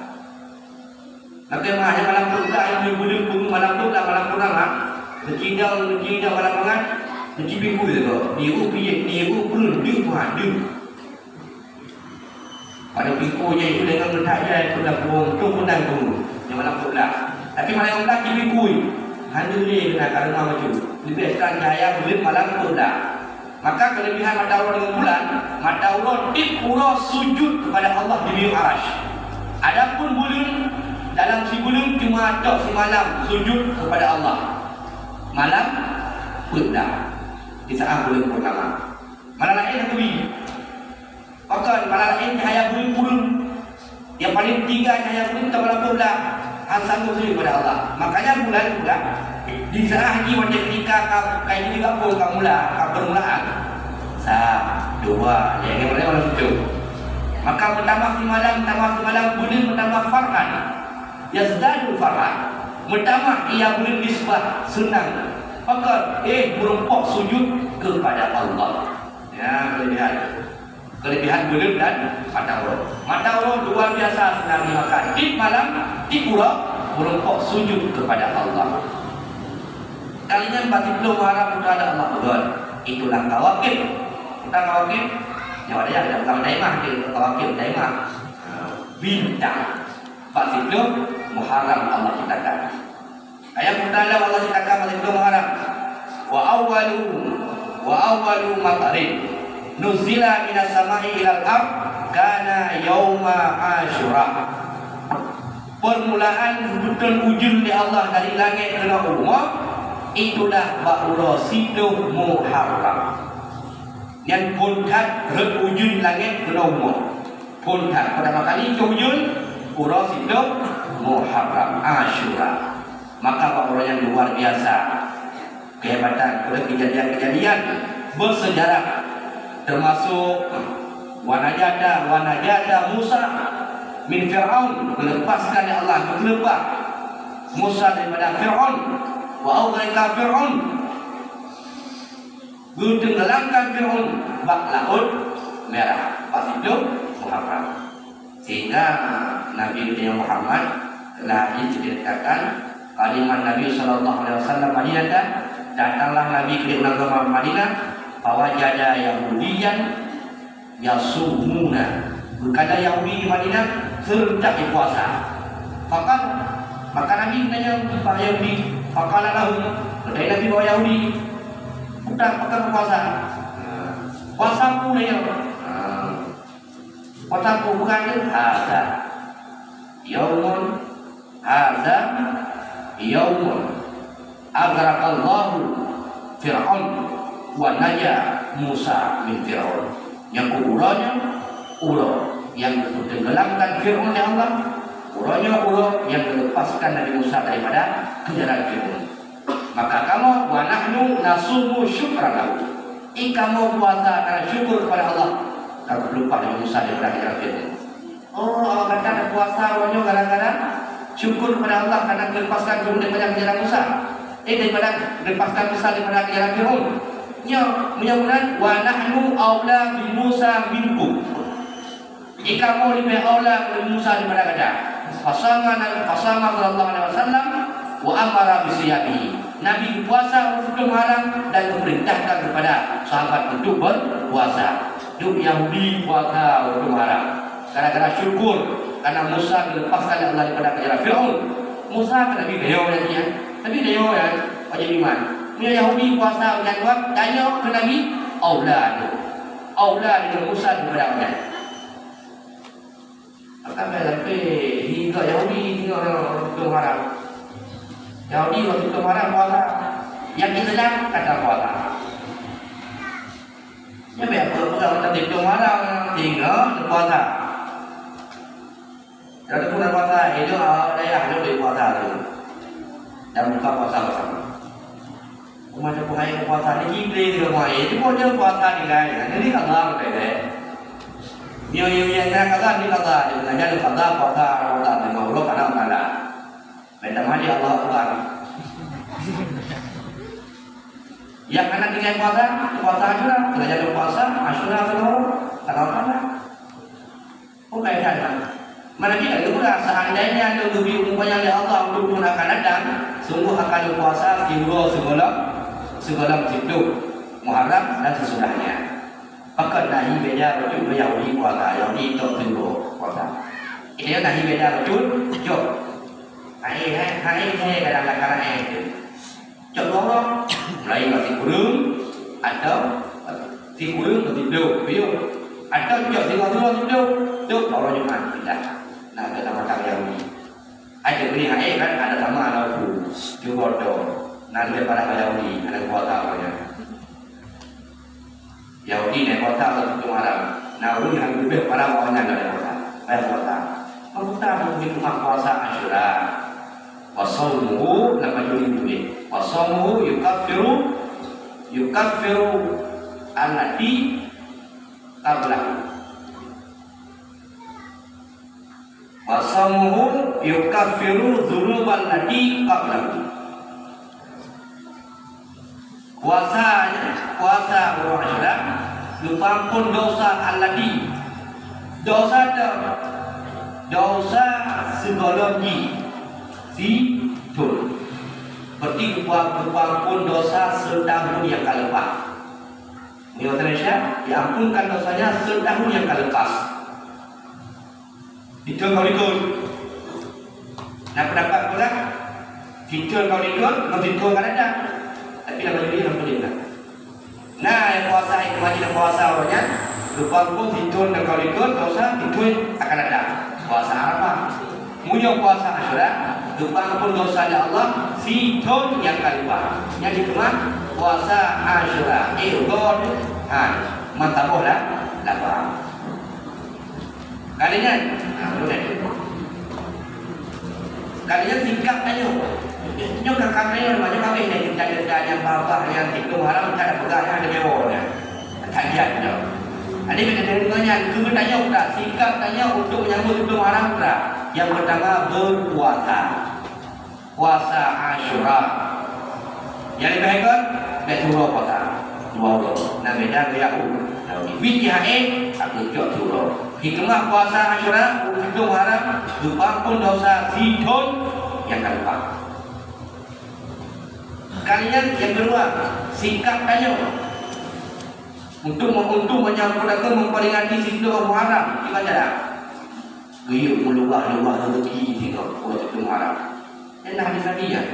Maka mah nyang malam peuet blah, nyang buleuen pun malam peuet blah, malam purnama. Neucidong, neucidong malam mangat, neucipiku sigoe. Niru piyéh, niru peureueng, deuh Tuhan, deuh. Pada pingku jai itu dengan meutak jai pun dah buông tu pun dah tunggu. Yang malam pun dah. Tapi malam pun dah kibi kui. Hanya ni kena karena macam. Lebih terang cahaya bulan malam pun dah. Maka kelebihan mata uroe dengan bulan, mata uroe tiep uroe sujud kepada Allah di miyueb Arasy. Adapun buleuen, dalam sibuleuen cuma tok simalam sujud kepada Allah. Malam pun dah. Di saat buleuen purnama. Malam lain aku bi. Pakon malam laén cahya buleuen pun. Yang paling tinggi cahya buleuen ka malam pun dah. Han sanggup sujud kepada Allah. Makanya bulan juga di saat haji wajib ketika ka kaji juga pun ka mula, ka permulaan. Sa, dua, ya, yang mana malam sujud. Maka bertambah si malam, tambah si malam, buleuen bertambah farhan. Yazdadu farhan. Bertambah ia buleuen nisbah senang. Pakon, eh, merumpok sujud kepada Allah. Ya, kelebihan. Kelebihan buleuen dan mata uroe. Mata uroe luar biasa senang dimakan. Tiep malam, tiep uroe, meureumpok sujud kepada Allah. Kali nyan bak siplôh Muharram, Muharram Allah beugöt. Itulah kawakib. Bukan kawakib, nyawa dayah, bukan daimah, dia kawakib, daimah. Ha, bintang. Bak siplôh Muharram Allah ciptakan. Ayat Taala Allah ciptakan bak siplôh Muharram. Wa awwalu, wa awwalu matarin nuzila minas sama'i ilal ard kana yauma Asyura. Permulaan beutôi ujeuen lé Allah dari langét keunoe u rumoh, itulah bak uroe siplôh Muharram. Nyan phôn that rhot ujeuen langét keunoe u rumoh. Phôn that, pertama kali cok ujeuen, uroe siplôh Muharram, Asyura. Maka bak uroe nyan luar biasa kehebatan, oleh kejadian-kejadian bersejarah, termasuk wa najata, wa najata Musa min Fir'aun, dilepaskan lé Allah, geuleupah Musa daripada Fir'aun, wa ughriqa Fir'aun, geutenggelamkan Fir'aun bak Laôt Merah, bak siplôh Muharram. Sehingga Nabi geutanyoe Muhammad lahé diceritakan, kalimat Nabi sallallahu alaihi wasallam Madinah, datanglah Nabi ke nanggroe Madinah, fawajada Yahudiyan yasumuna. Geukada Yahudi di Madinah seureutak puasa. Faqal, maka Nabi geutanyong bak Yahudi, faqala lahum, geutanyong Nabi bak Yahudi, "Peue pakon puasa? Puasa peue nyoe?" Puasa peue bukan tu? Hadza yaumun, hadza yaumun aghraqallahu Fir'aun wa naja Musa min Fir'aun. Nyang uroe nyoe, uroe nyang geutenggelamkan Fir'aun lé Allah, uroe nyoe uroe nyang geuleupaskan Nabi Musa daripada kejaran Fir'aun. Maka kamoe, wa nahnu nasumu syukran lahu. I kamoe puasa karena syukur kepada Allah, ka geuleupah Nabi Musa daripada kejaran Fir'aun. Oh, awak gata puasa uroe nyoe gara-gara syukur kepada Allah karena geuleupaskan Fir'aun daripada kejaran Musa. Eh, daripada geuleupaskan Musa daripada kejaran Fir'aun. Nyoe, meunyoe meunan, wa nahnu aula bi Musa minkum. I kamoe leubeh aula ngon Musa daripada gata. Fasama Nabi, fasama sallallahu alaihi wasallam wa amara bi siyamihi. Nabi geupuasa uroe siplôh Muharram dan geupeurintahkan keupada sahabat untuk berpuasa. Duek Yahudi puasa uroe siplôh Muharram. Gara-gara syukur karena Musa dilepaskan lé Allah daripada kejaran Firaun. Musa kan Nabi beliau ya, Nabi beliau ya, wajib iman. Meunyoe Yahudi puasa uroe nyan, tanyoe keu Nabi, aula tu. Aula dengan Musa daripada uroe nyan. Maka sampai hingga Yahudi tinggal siplôh Muharram. Yahudi waktu siplôh Muharram puasa. Nyang Islam kata puasa. Nyan biar peugah-peugah mata siplôh Muharram tinggal puasa. Kalau pun puasa, itu awak dayah tu di puasa tu. Dan buka puasa bersama. Umat tu buhai puasa ni, Jibril juga buhai. Itu pun dia puasa ni kan. Jadi Allah berbeda. Nyoe, nyoe, nyoe, nyoe, Allah ni Allah. Dia belajar Allah, puasa, Ramadan, lima puluh, kadang malam. Minta mandi Allah Akbar. Yang anak tinggal puasa, puasa Asyura, belajar puasa, Asyura, Ramadan. Kadang malam. Bukan sana. Mana kita juga, seandainya ada lebih umpanya oleh Allah untuk pun akan datang, sungguh akan puasa tiga sebelum, sebelum siplôh Muharram dan sesudahnya. Pakon nahi beda bagi Yahudi puasa, Yahudi tok tiga. Itu yang tadi beda betul, jok. Hai, hai, hai, hai, kadang-kadang hai itu. Cok dua orang, mulai bak sikureueng atau sikureueng atau siploh, piôh. Atau cok sikureueng atau siploh, cok orang Jumat pindah. Nah, dalam mata Yahudi. Aja beri hai kan ada sama ada tu. Cuba tu. Nah, lebih parah Yahudi, ada kuasa orang. Yahudi naik kuasa untuk siplôh Muharram. Nah, ureueng nyang leubeh parah awaknyan naik kuasa. Naik kuasa. Pemuda mungkin rumah puasa Asyura. Wa shaumuhu, lepas tu ditulis. Wa shaumuhu yukaffiru, yukaffiru allati qablahu. Wa shaumuhu yukaffiru dzunubal lati qablahu. Puasa, puasa uroe Asyura geupeuampôn dosa allati. Dosa teu, dosa sigohlom jih, sithon. Berarti geupeu-, geupeuampôn dosa seutahun nyang ka leupah. Meunyoe Malaysia, diampunkan dosanya seutahun nyang ka leupah. Sithon ka likot. Na pendapat peugah, sithon ka likot, ngon sithon ka datang. Tapi na bagi dia, na bagi dia. Nah, nyang puasa, nyang wajib puasa awaknyan, geupeuampôn sithon ka likot, dosa sithon akan datang. Puasa Arafah. Meunyoe puasa Asyura, geupeuampôn dosa lé Allah sithon nyang ka leupah. Nyan dikeue puasa Asyura. Eh, uroe nyoe. Ha, mantap boh lah. Lapar. Kali nyan, ha, betul kan? Kali nyan sikap tanyoe. Nyoe ka kami, nyoe ka habéh nyan, cerita-cerita nyang babah, nyang siplôh Muharram, ka tapeugah nyan, ada dewa nyan. Kajian nyoe. Jadi, bila deungoe nyan, keuneuk tanyoe pula, sikap tanyoe untuk menyambut siplôh Muharram pula. Nyang pertama, berpuasa. Puasa Asyura. Nyang leubeh ikot, bèk siuroe puasa. Dua uroe. Na beda ngon Yahudi. Yahudi. Wit T H E, aku cok siuroe. Hikmah puasa Asyura, siplôh Muharram, geupeuampôn dosa sithon nyang ka leupah. Kali nyan nyang keudua, sikap tanyoe. Untuk, untuk menyambut atau memperingati siplôh Muharram, kiban cara? Geuyue meuluwah-luwah rezeki singoh uroe siplôh Muharram. Nyan na hadis Nabi nyan.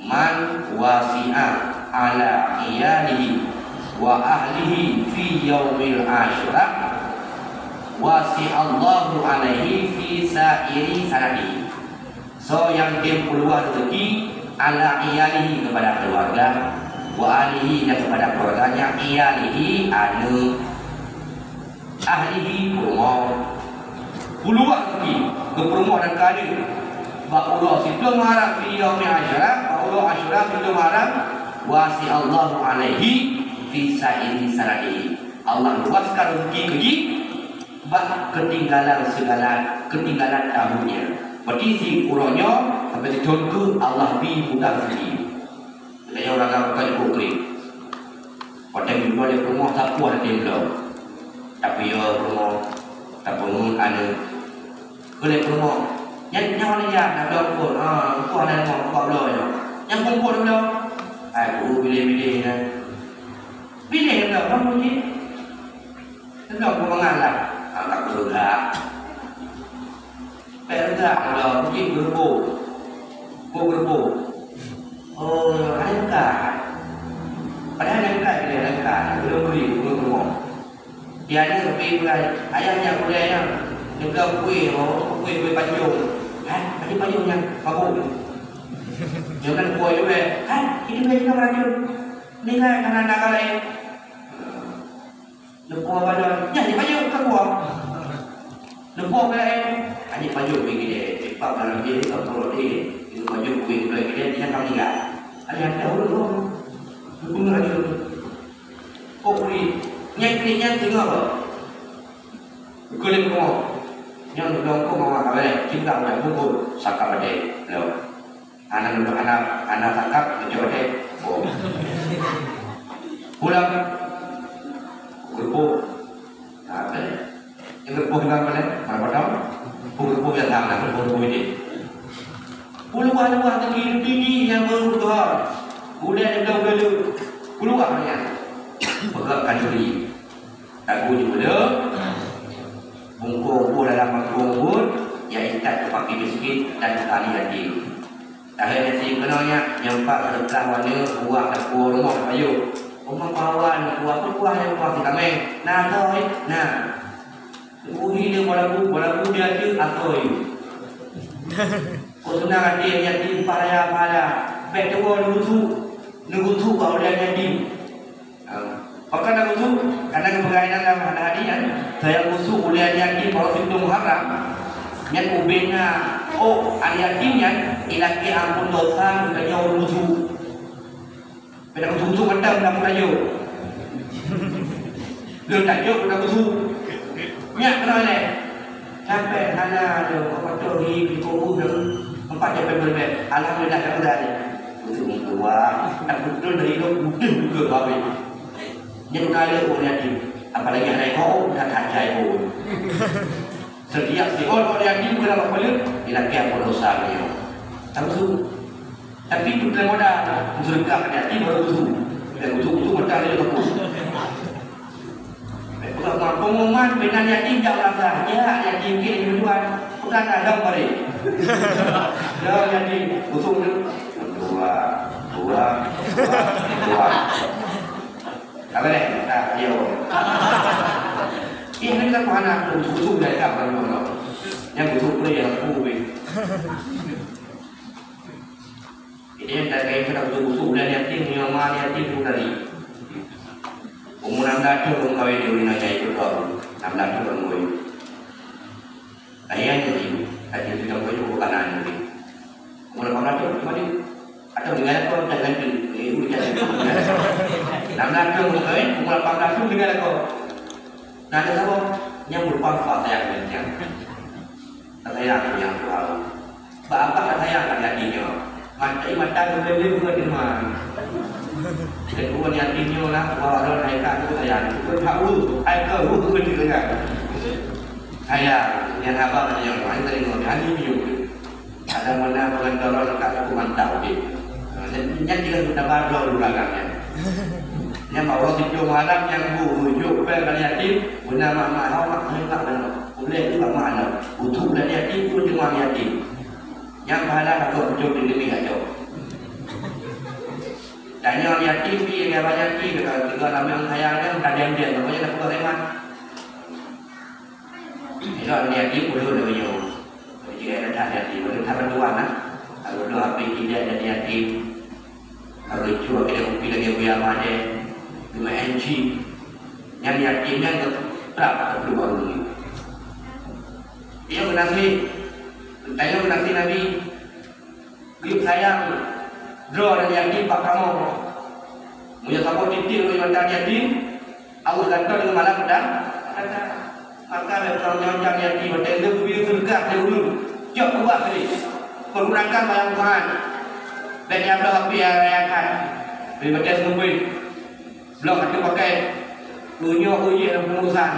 "Man wasi'a ala iyalihi wa ahlihi fi yaumil Asyura, wasi'allahu alaihi fi sa'iri sanatihi." Soe nyang tem peuluwah rezeki ala iyalihi, kepada keluarga, wa ahlihi, dan kepada keluarganya, iyalihi, aneuk, ahlihi, peurumoh. Peuluwah rezeki keu peurumoh dan keu aneuk. Bak uroe siplôh Muharram fi yaumi Asyura, bak uroe Asyura siplôh Muharram, wasi'allahu alaihi fi sa'iri sanatihi. Allah luaskan rezeki keu jih bak keutinggalan segala, keutinggalan tahun nyan. Berarti si uroe nyoe sampai sithon keuh Allah bi mudah sendiri. Lagèe ureueng agam ka jipeukreueh. Watèe jumpa lé peurumoh sapeue hana tém lom. Tapi yo peurumoh, tapi peurumoh aneuk. Keu lé peurumoh, nyan nyoe ni ya, na bloe pun. Ha, engko hana lom, engko bloe nyoe. Nyang pun pun bloe. Ai, guru bilé-bilé nyan. Bilé bloe, kamu ji. Sedang peumangan lah. Ha, tak peugah. Pèk reuga, kalau mungkin geureuboh. Boh geureuboh. Oh, hana reuga. Padahai hana reuga, dia hana reuga. Belum beli, belum rumah. Dia ni lebih berat. Ayah nyak gulai nyan. Dia bilang kuih, oh, kuih, kuih pancung. Ha? Pancung-pancung nyan, mabuk. Dia bilang kuah juga. Ha? Itu dia juga meracun. Meninggal karena nakal lain. Neupuwoe badan, nyan jipajoh ka puwoe. Neupuwoe keu laén, hana jipajoh bak geude, jipak dalam jih ka peurunoe jih, jipajoh bak geude, geude nyan ka meuninggai. Hana jipajoh ureueng. Neupeugah laju. Kok bri, nyan keuneuk nyan teungoh bah. Keuneuk teungoh. Nyan lôn kong mama ka bèk, cinta udah bungkôh, saka badé lom. Hana, hana, hana tangkap, keucuali, oh. Pulang. Geureuboh. Nah, kan? Geureuboh juga boleh, mana potong? Geureuboh ya, nah, geureuboh, geureuboh ini. Puluhan-puluhan tinggi, tinggi yang berubah. Udah ada dua puluh. Puluhan ya. Pegang kanduri. Lagu nyoe le, Bungkôh buah dalam mangkông buet, ya intat keu fakir miskin dan ahli yatim. Tahe yatim keunoe nyan, nyang pat seudeukah warna buah dapur rumoh rayeuk. Umpama kawan, buah peue buah nyang buah sitameng? Na asoe, na. Uhi lé balabu, balabu di ateueh asoe. Kok seunang até yatim pahala-pahala, bèk tuwoe neugusuk, neugusuk bak ulèe yatim. Ha, pakon na gusuk? Karena geupeugah inan lam hadis nyan, sayang gusuk ulèe yatim bak siplôh Muharram. Nyan ubena ôk aneuk yatim nyan ilakèe ampôn dosa geutanyoe ureueng gusuk. Beda gusuk-gusuk mantong lam rayeuk. Lôn tanyoe beda gusuk. Nyak keunoe lé. Sampai hana ada apa tu di kubur dan empat jam berbeda. Alhamdulillah, tak ada. Gusuk dua, tak betul dari lo udah juga babi. Nyan kali ureueng yatim, apalagi hana ikôt, dah kacai pun. Setiap sihon ureueng yatim kena bak peuleueh, ilakèe ampôn dosa beliau. Tahu tu. Tapi tu kena modal, seudeukah ureueng yatim baru tu. Dan utuk-utuk mata dia tu. Bukan pengumuman, peunan yatim jak rasa. Ya, yatim ke di luar. Bukan ada bari. Dah yatim, utuk ni. Dua, dua, dua, dua. Apa deh? Nah, ayo. Ih, ini kan mana aku susu dari kapan dulu? Yang susu pun ya aku weh. Ini yang tak kain kena susu dan yatim, yang mana yatim pun dari. Umur enam belas tahun kawin di Wina Jaya itu tahu. Enam belas tahun kawin. Ayah jadi, tadi sudah kau juga kanan jadi. Umur lapan belas tahun, kembali. Atau dengan apa, jangan di, eh, hujan. Enam belas tahun kawin, umur lapan belas tahun dengan apa. Nah, ada apa? Yang merupakan fakta yang penting. Tak sayang yang tahu. Bak apa tak sayang kat hati nyo? Mata, mata kembali bukan teman. Kedua yatim nyo lah, bawa orang naik kat tu sayang. Kau tahu, ai kau, kau betul kan? Sayang, yang abang yang lain tadi ngomong, hanya minum. Ada mana pengantaran dekat aku mantap, okey. Ha, nyan, nyan tiga juta baru dulu belakangnya. Nyan bawa situ malam yang bu, rujuk, pel, kali yatim, guna mak-mak, awak mak, mak, mak, uleh tu mak, mak, anak. Utuk kali yatim, tu cuma yatim. Yang pahala aku ucap di lebih aja. Tanya yatim, pi, dia banyak pi, kata tiga nama yang kaya, kan, tak ada yang dia, namanya tak pernah lewat. Inoe aneuk yatim ulôn lagèe nyoe. Jadi, ada that yatim, ulôn that bantuan, nah. Lalu dua H P tidak ada yatim. Lalu cuba kita kopi lagi Buya Made, cuma N G. Yang yatim yang tetap perlu baru ni. Dia menasih, tanya menasih Nabi. Geuh sayang droe dan yatim bak kamoe. Meunyoe saboh titik ureueng nyang yatim, Allah gantoe deungon malam dan maka lé ureueng nyang yatim watèe lheueh geubri seudeukah lé ureueng, cok ubah tadi. Pergunakan barang Tuhan. Bèk nyang bloe api rayakan. Beri watèe seungui. Bloe ka teupakai. Tunyok uji dalam pengurusan.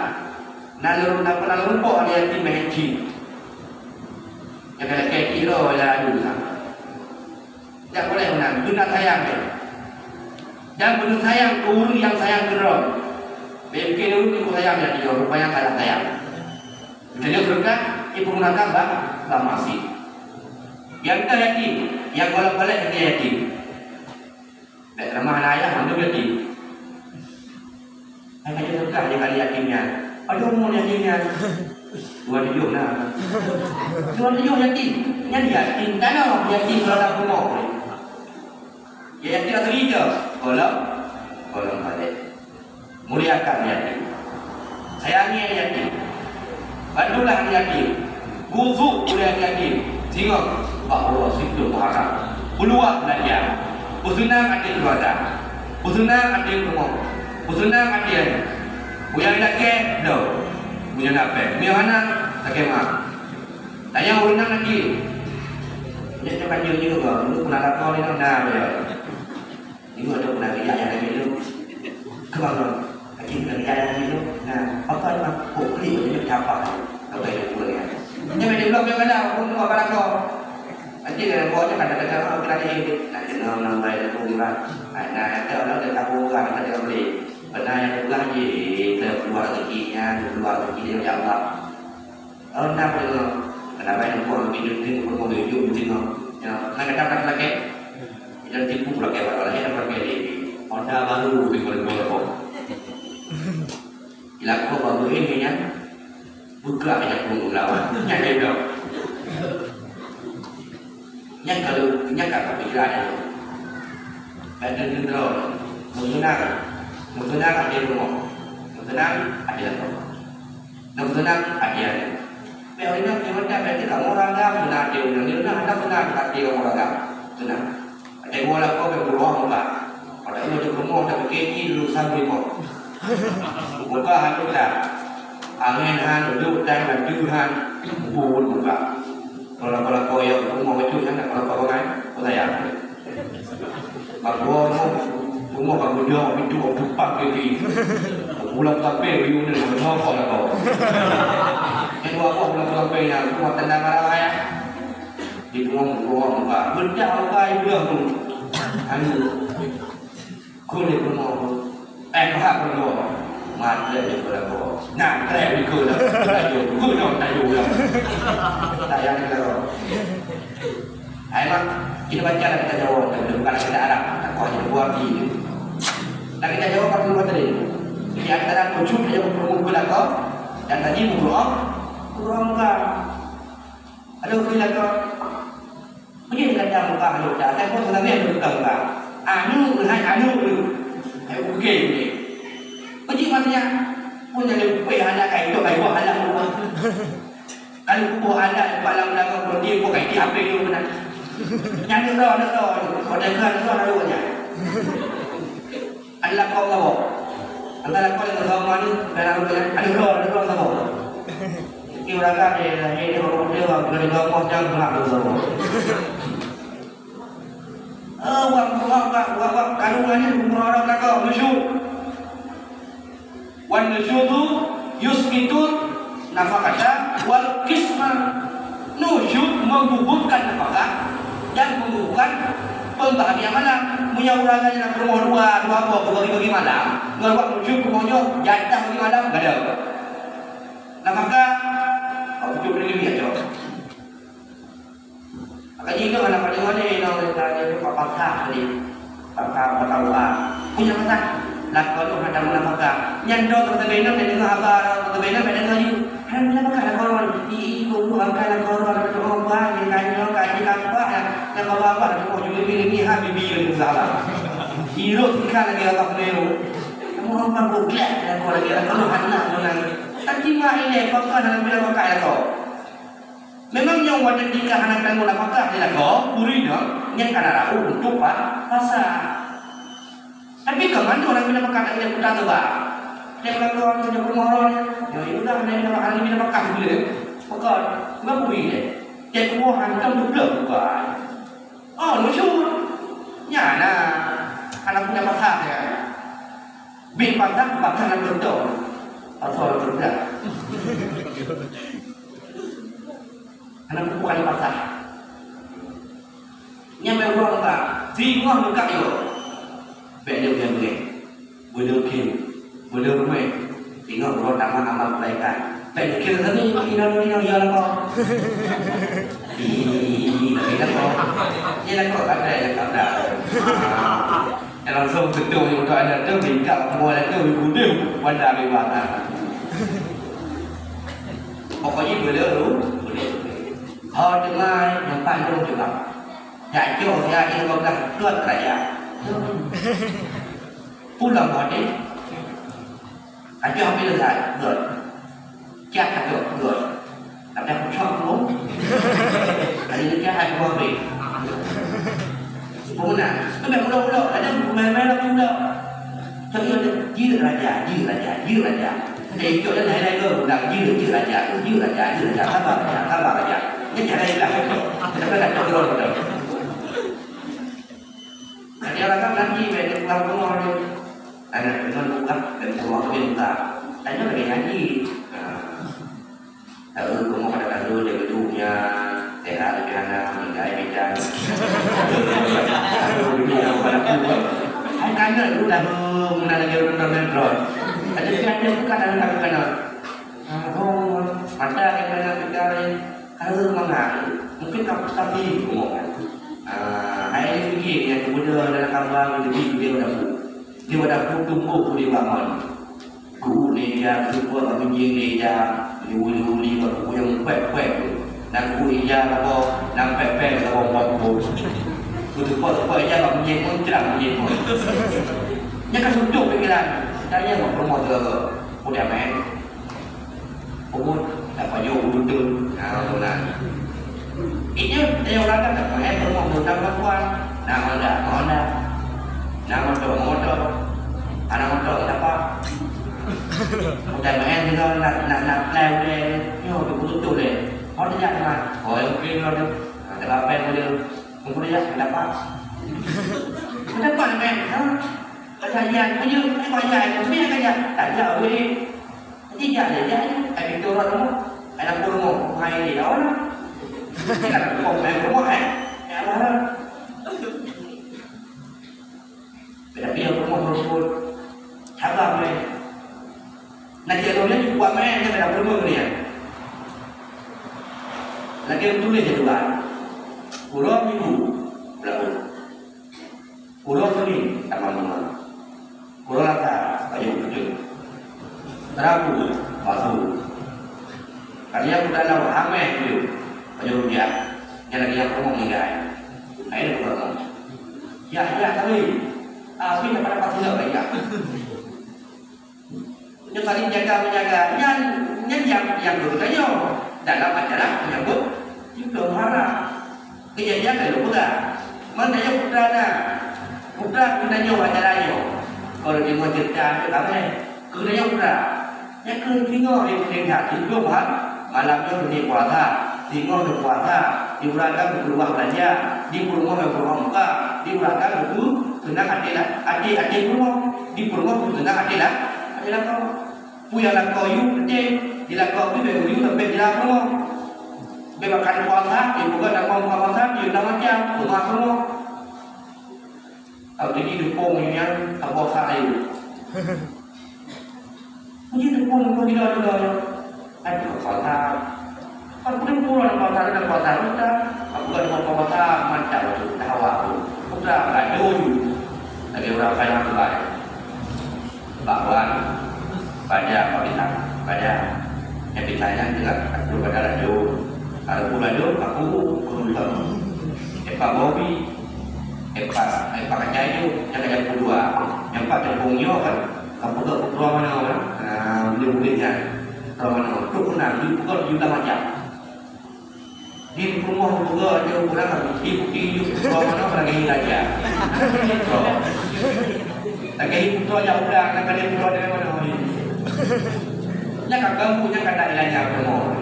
Nalur napa nalur rupa ada yatim meuhèn cit. Nyang keuneuk keu kilo ila adu na. Jak boleh meunan, beuna sayang dia. Dan beuna sayang ke ureueng nyang sayang keudroe. Bèk keu ureueng nyang sayang dia, dia rupanya kalah sayang. Kita juga berkat, ibu gunakan bang, bang masih. Yang tak yatim, yang kalau balik dia yatim. Bèk ramah aneuk ayah mandum yatim. Hai ka jeuet seukah jih kali yatim nyan. Padum umur yatim nyan? Dua tujoh na. Dua tujoh yatim. Nyan yatim tanoh, yatim rasa pungoh. Ya yatim asli je. Golom, golom balek. Muliakan yatim. Sayangi yatim. Bantulah yatim. Gusok ulèe yatim. Singoh bak uroe siplôh Muharram. Peuluwah beulanja. Peuseunang até keuluwarga. Peuseunang até rumoh. Peuseunang até aneuk. Meunyo lakèe, bloe. Meunyo na pèng. Meunyo hana, lakèe meu'ah. Tanyong ureueng nyan lagi. Nyan nyoe kan nyoe nyoe, nyoe pernah lakoe nyoe na, ya. Nyoe ada pernah riak nyang lagèe nyoe. Keumalon. Lagi pernah riak nyang lagèe nyoe. Nah, apa ni, Mak? Kok klik nyoe siapa? Apa yang buat ya? Nyoe memang belum yang ada, pun apa lakoe. Nanti dalam bawah kan ada kata, "Oh, kena ada yang dia." Nah, kena orang lain pun juga. Nah, nah, ada orang dia tahu orang, ada yang boleh. Pernah yang tugas je, kita keluar rezeki nya, keluar rezeki dia, ya Allah. Oh, na peudeungoe. Kenapa yang buang video tu, buang video tu, tengok. Ya, na kata-kata lagi. Kita tipu lagi, apa lagi, apa lagi. Honda baru, di Kota Depok. Ilako baru ini, ya. Buka aja pun lawan. Nyan dia dah. Nyan kalau, nyan kat pikiran dia. Badan gendro. Meukeunang. Meukeunang ada rumah. Meukeunang ada rumah. Meukeunang ada. Tapi orang yang macam berarti kamu orang agam, benar dia. Orang dia benar, ada benar hati orang agam. Benar. Watèe woe lakoe bèk peurumoh muka. Watèe woe di peurumoh tapike cit lôn sambri mo. Muka han tuka. Angèn han, udép tan, laju han, buet muka. Kalau lakoe-lakoe nyang peurumoh bacut nyan, lakoe-lakoe bangai, peue sayang. Bak woe mo, peurumoh bak bujong, pintoe bak tumpang kiri. Pulang kape, uyueng nyoe, nyoe kok lakoe. Nyan dua boh pulang kape nyan, rumah tangga marah raya. Di peurumoh, peurumoh muka. Beudah muka ibrah tu. Anu. Keu lé peurumoh. Eh, paham peurumoh. Mati aja peurumoh. Nah, trek ikut dah. Tajuk. Ikut dong tajuk dah. Tak yang kita. Hai, Mak. Kita baca dan kita jawab. Bukan kita Arab. Tak kuah jadi buah hati. Dan kita jawab pakai dua tadi. Di antara tujuh yang berkumpul atau dan tadi peurumoh, peurumoh muka. Aduh, bila kau. Meunyoe gata muka lôn dah, tapi pun sabe lôn buka muka. Anu hai anu lôn. Hai oke ni. Meunyoe maksudnya pun jadi pui anak kai tu kai buah anak buah. Kalau buah anak kepala belakang pun dia pun kai di H P tu benar. Nyang roh roh. Kau dengar roh roh nya. Adalah kau ngawak. Antara kau dengan kau mani dan aku dengan ada dua, ada dua sama. Ini orang kan dia lahir dia orang dia orang boleh ngomong jangan pernah tu sama. Eh, wak wak wak wak wak kandungan ni bukan orang belakang lucu. Wan nusyuzu yusqitun nafaqata wal qisma. Nusyuz menggugurkan nafkah dan menggugurkan pembahagian malam. Meunyoe ureueng nyan na peurumoh dua, dua boh bagi-bagi malam, ngon wak nusyuz peurumoh nyoe jatah bagi malam gadang. Nafkah, aku cuba lebih aja. Maka jinoe hana padum ngon lé, inong lé tadi nyoe papatah tadi. Patah, patah uah. Punya patah. Lakoe nyoe hana munafakah. Nyan droe teutabe inong, dan deungoe haba droe teutabe inong, dan deungoe ju. Hana munafakah lakoe nyoe. Ih, ih, guru angkat lakoe nyoe, ada doa bah, dia tanya, kaji kapah, ya. Dan bawa-bawa, ada doa juga, bini, bini, ha, bibi, bini, salah. Irot ikan lagi Allah nyoe. Kamu orang buat gelak, lakoe lagi, lakoe nyoe hana menang. Tapi mah ini, pakon hana munafakah lakoe. Memang nyang watèe nikah hana keuneuk nafakah di lakoe, kuri nyoe, nyan ka na raoh untuk pa-, pasa. Tapi ka mandum ureueng nafakah nyang puta teuba. Nyang lakoe nyoe nyang peurumoh nyoe, nyoe udah hana nafakah, hana nafakah gule. Pakon, bukan bui deh. Cek uwoe hantom dudoe bukai. Oh, lucu. Nyan na. Hana punya pasa ya. Bit patah, patah lam geutong. Patah lam geutong. Aneuk bukan patah. Nyan memang bukan. Singoh muka yo. Bèk lé udah beuréh. Beudôh khem. Beudôh ruméh. Singoh uroe tamat amal kebaikan. Bèk lé khem sani, inoe, inoe, ya Allah. Ih, tapi lakoe. Nyan lakoe, tak ada, tak ada. Ah. Nyang langsung teuntèe nyang untuk aneuk tu, mita mua aneuk tu, geudeue banda beubaih. Pokoknya boleh tu, boleh. Ho teuma nyang pat lôn juga. Jak cok siat di dua belas dua raja. Pulang bak dia. Ajoh ambil zat, dot. Cak ajoh, dot. Tapi aku cok belum. Ada dia cak aku ambil. Pemenang. Sampai mula-mula, ada main-main lagi mula. Tapi ada, jeuet raja, jeuet raja, jeuet raja. Ada ikut dan lain-lain tu, ulang, jeuet, jeuet raja, jeuet raja, jeuet raja, sabar raja, sabar raja. Dia cara ilah. Tapi tak cok belum betul. Ada orang kan nanti, dia pulang rumah dia. Anak teman buka dan rumah tu minta. Tanya lagi ngaji. Ha. Tahu kamu pada tahu dia gedungnya, sehat lebih anak, meninggal bidan. Tahu dunia pada aku. Hai kanan lu dah muna lagi orang metro. Ada dia ada bukan dalam tak kenal. Ah, oh, mata dia kena pegang, kalau mangat, mungkin kapus tapi, oh, kan. Ah, hai ni pergi dia kemudian dalam kamar, dia pergi dia dah Di wadang tumbuh di bangon. Kubu neja, kubu bak binjing neja, di uli-uli bak kubu nyang pek-pek. Dan kubu ija bak nang pek-pek bak bak kubu. Kutupa-tupa ija bak binjing pun, cerang binjing pun. Nya ka suntuk pikiran. Tanya bak perumoh tu, udah main. Umur tak payah betul. Nah, betul. Itu dia orang kan tak payah rumah muda perempuan. Nah, Honda, Honda. Nah, motor, motor. Anak motor tak apa. Udah main juga nak nak nak plan dia. Yo, betul betul deh. Honda jangan. Oh, yang kira tu. Ada apa yang boleh? Umur dia tak apa. Kenapa main? Ha? Ada yang punya, apa yang punya kan ya? Tak ada boleh. Jadi, jak lé, jak lé. Ai, pintoe rumoh. Ai, lampu rumoh. Hai, ya Allah. Kan rumoh, main rumoh, eh. Ya Allah. Tapi yang rumoh rumput. Sabar, meh. Nanti kalau dia cukup, meh, dia dah berumur dia. Lagi tulis je dua. Uroe Minggu, berlaku. Uroe Senin, tamah lima. Uroe Selasa, payong keujeuet. Rabu, baso. Kalian udah tahu, Hameh tu, payong rujak. Dia lagi yang ngomong ni, guys. Nah, ini bukan ngomong. Ya, ya, tapi. Ah, tapi dapat pasti tak, ya. Nyoe saling jaga menjaga. Nyan, nyan nyang, nyang geutanyoe dalam acara menyambut Idul Muharram. Kejadian lalu peugah. Man tanyoe putra na. Putra geutanyoe acara nyoe. Kalau deungoe cerita nyoe kabeh. Geutanyoe putra. Nyan keuh singoh di Idul Muharram. Malam nyoe teubiet puasa, singoh teupuasa, di ureueng agam teukeuluwa beulanja, di peurumoh nyang peurumoh muka, di ureueng agam teukeuluwa seunang até la-, até, até peurumoh, di peurumoh seunang até la-, até lakoe. Peue nyang lakoe yue, até, di lakoe pih bèk yue sampoe jila peurumoh. Bèk makan puasa, di buka lakoe buka puasa, di undang macam, rumah peurumoh. Au jadi dukung nyan saboh sa ayeu. Jadi dukung kau tidak ada daya. Aduh, pasal. Aku ni pura nak pasal, nak pasal kita. Aku kan mau pasal macam tu, dah awak tu. Udah, gaduh. Lagi orang kaya tu, ai. Bakwan, Pak Jah, Pak Bintang, Pak Jah. Nyang Bintang nyan teuka, aku pada laju. Aku laju, aku pun tak. Eh, Pak Bobi, eh, Pak, eh, Pak Kacai tu, nyang ka jampui dua. Nyang Pak Teumpung nyoe kan, ka peugah putroe manoe kan. Ah, ulèe-ulèe nyan. Putroe manoe. Tu pernah, di pukul tujuh belas macam. Di rumoh geupeugah laju ureueng, di bukeuti jih putroe manoe lagèe raja. Lagèe putroe jak udang, lagèe putroe dari mana? Nyan ka kamoe, nyan ka daerah nyan kamoe.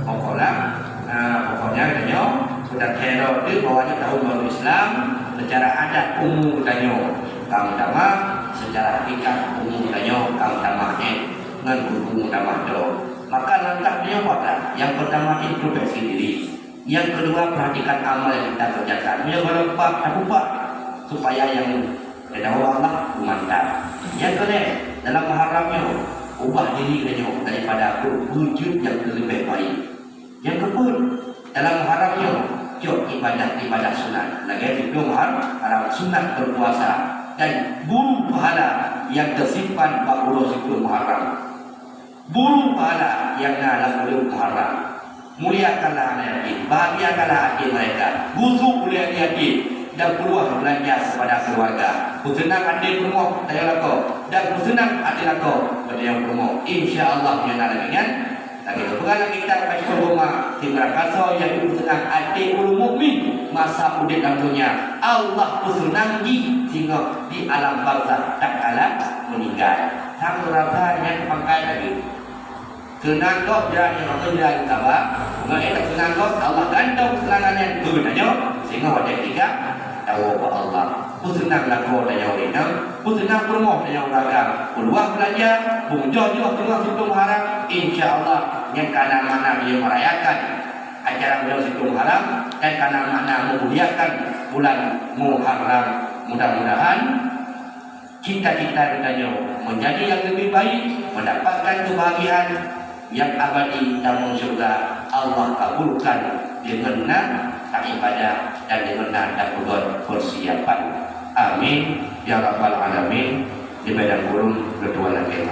Pokoknya, ah, pokoknya geutanyoe sudah kira tu bahwa di tahun baru Islam secara adat umu geutanyoe ka meutamah, secara hakikat umu geutanyoe ka meutamah, eh, ngon umu meutamah tu. Maka langkah beliau pada yang pertama introspeksi diri, yang kedua perhatikan amal yang kita kerjakan. Beliau berempat tapupat supaya yang ridha Allah mantap. Yang kelima, dalam Muharram nyoe ubah diri geutanyoe daripada beujeuet yang lebih baik. Yang keupeuet, dalam Muharram nyoe cok ibadah-ibadah sunat. Lagèe siplôh Muharram sunat berpuasa dan buru pahala yang tersimpan bak uroe siplôh Muharram. Buru pahala nyang na lam buleuen Muharram. Muliakanlah aneuk yatim, bahagiakanlah até mereka, gusok ulèe aneuk yatim, dan peuluah beulanja kepada keluarga. Peuseunang até peurumoh tanyoe lakoe, dan peuseunang até lakoe bak tanyoe peurumoh. Insya Allah, meunyoe na lagèe nyan, lagèe geupeugah lam kitab Kasyful Ghummah, simeurakasoe yaitu peuseunang até ureueng mukmin masa udép lam donya. Allah peuseunang jih singoh di alam barzakh tatkala meuninggai. Sang rasa nyang pangkai lagèe. Seunang gob jalan nyang ateueh jalan saba, ngon ék seunang gob Allah gantong seunangan nyan keu tanyoe, singoh watèe tika tawoe bak Allah. Peuseunang lakoe tanyoe inong, peuseunang peurumoh tanyoe dagang, peuluah beulanja, beumeujoh-joh teungoh siplôh Muharram, insya Allah nyan ka na makna meunyoe merayakan acara buleuen siplôh Muharram dan ka na makna meumuliakan bulan Muharram. Mudah-mudahan cita-cita geutanyoe menjadi yang lebih baik, mendapatkan kebahagiaan nyang abadi tamong syeuruga, Allah kabulkan deungon na taibadah dan deungon na tapeugöt peusiapan. Amin ya rabbal alamin. Di padang gurun, ketua lagi.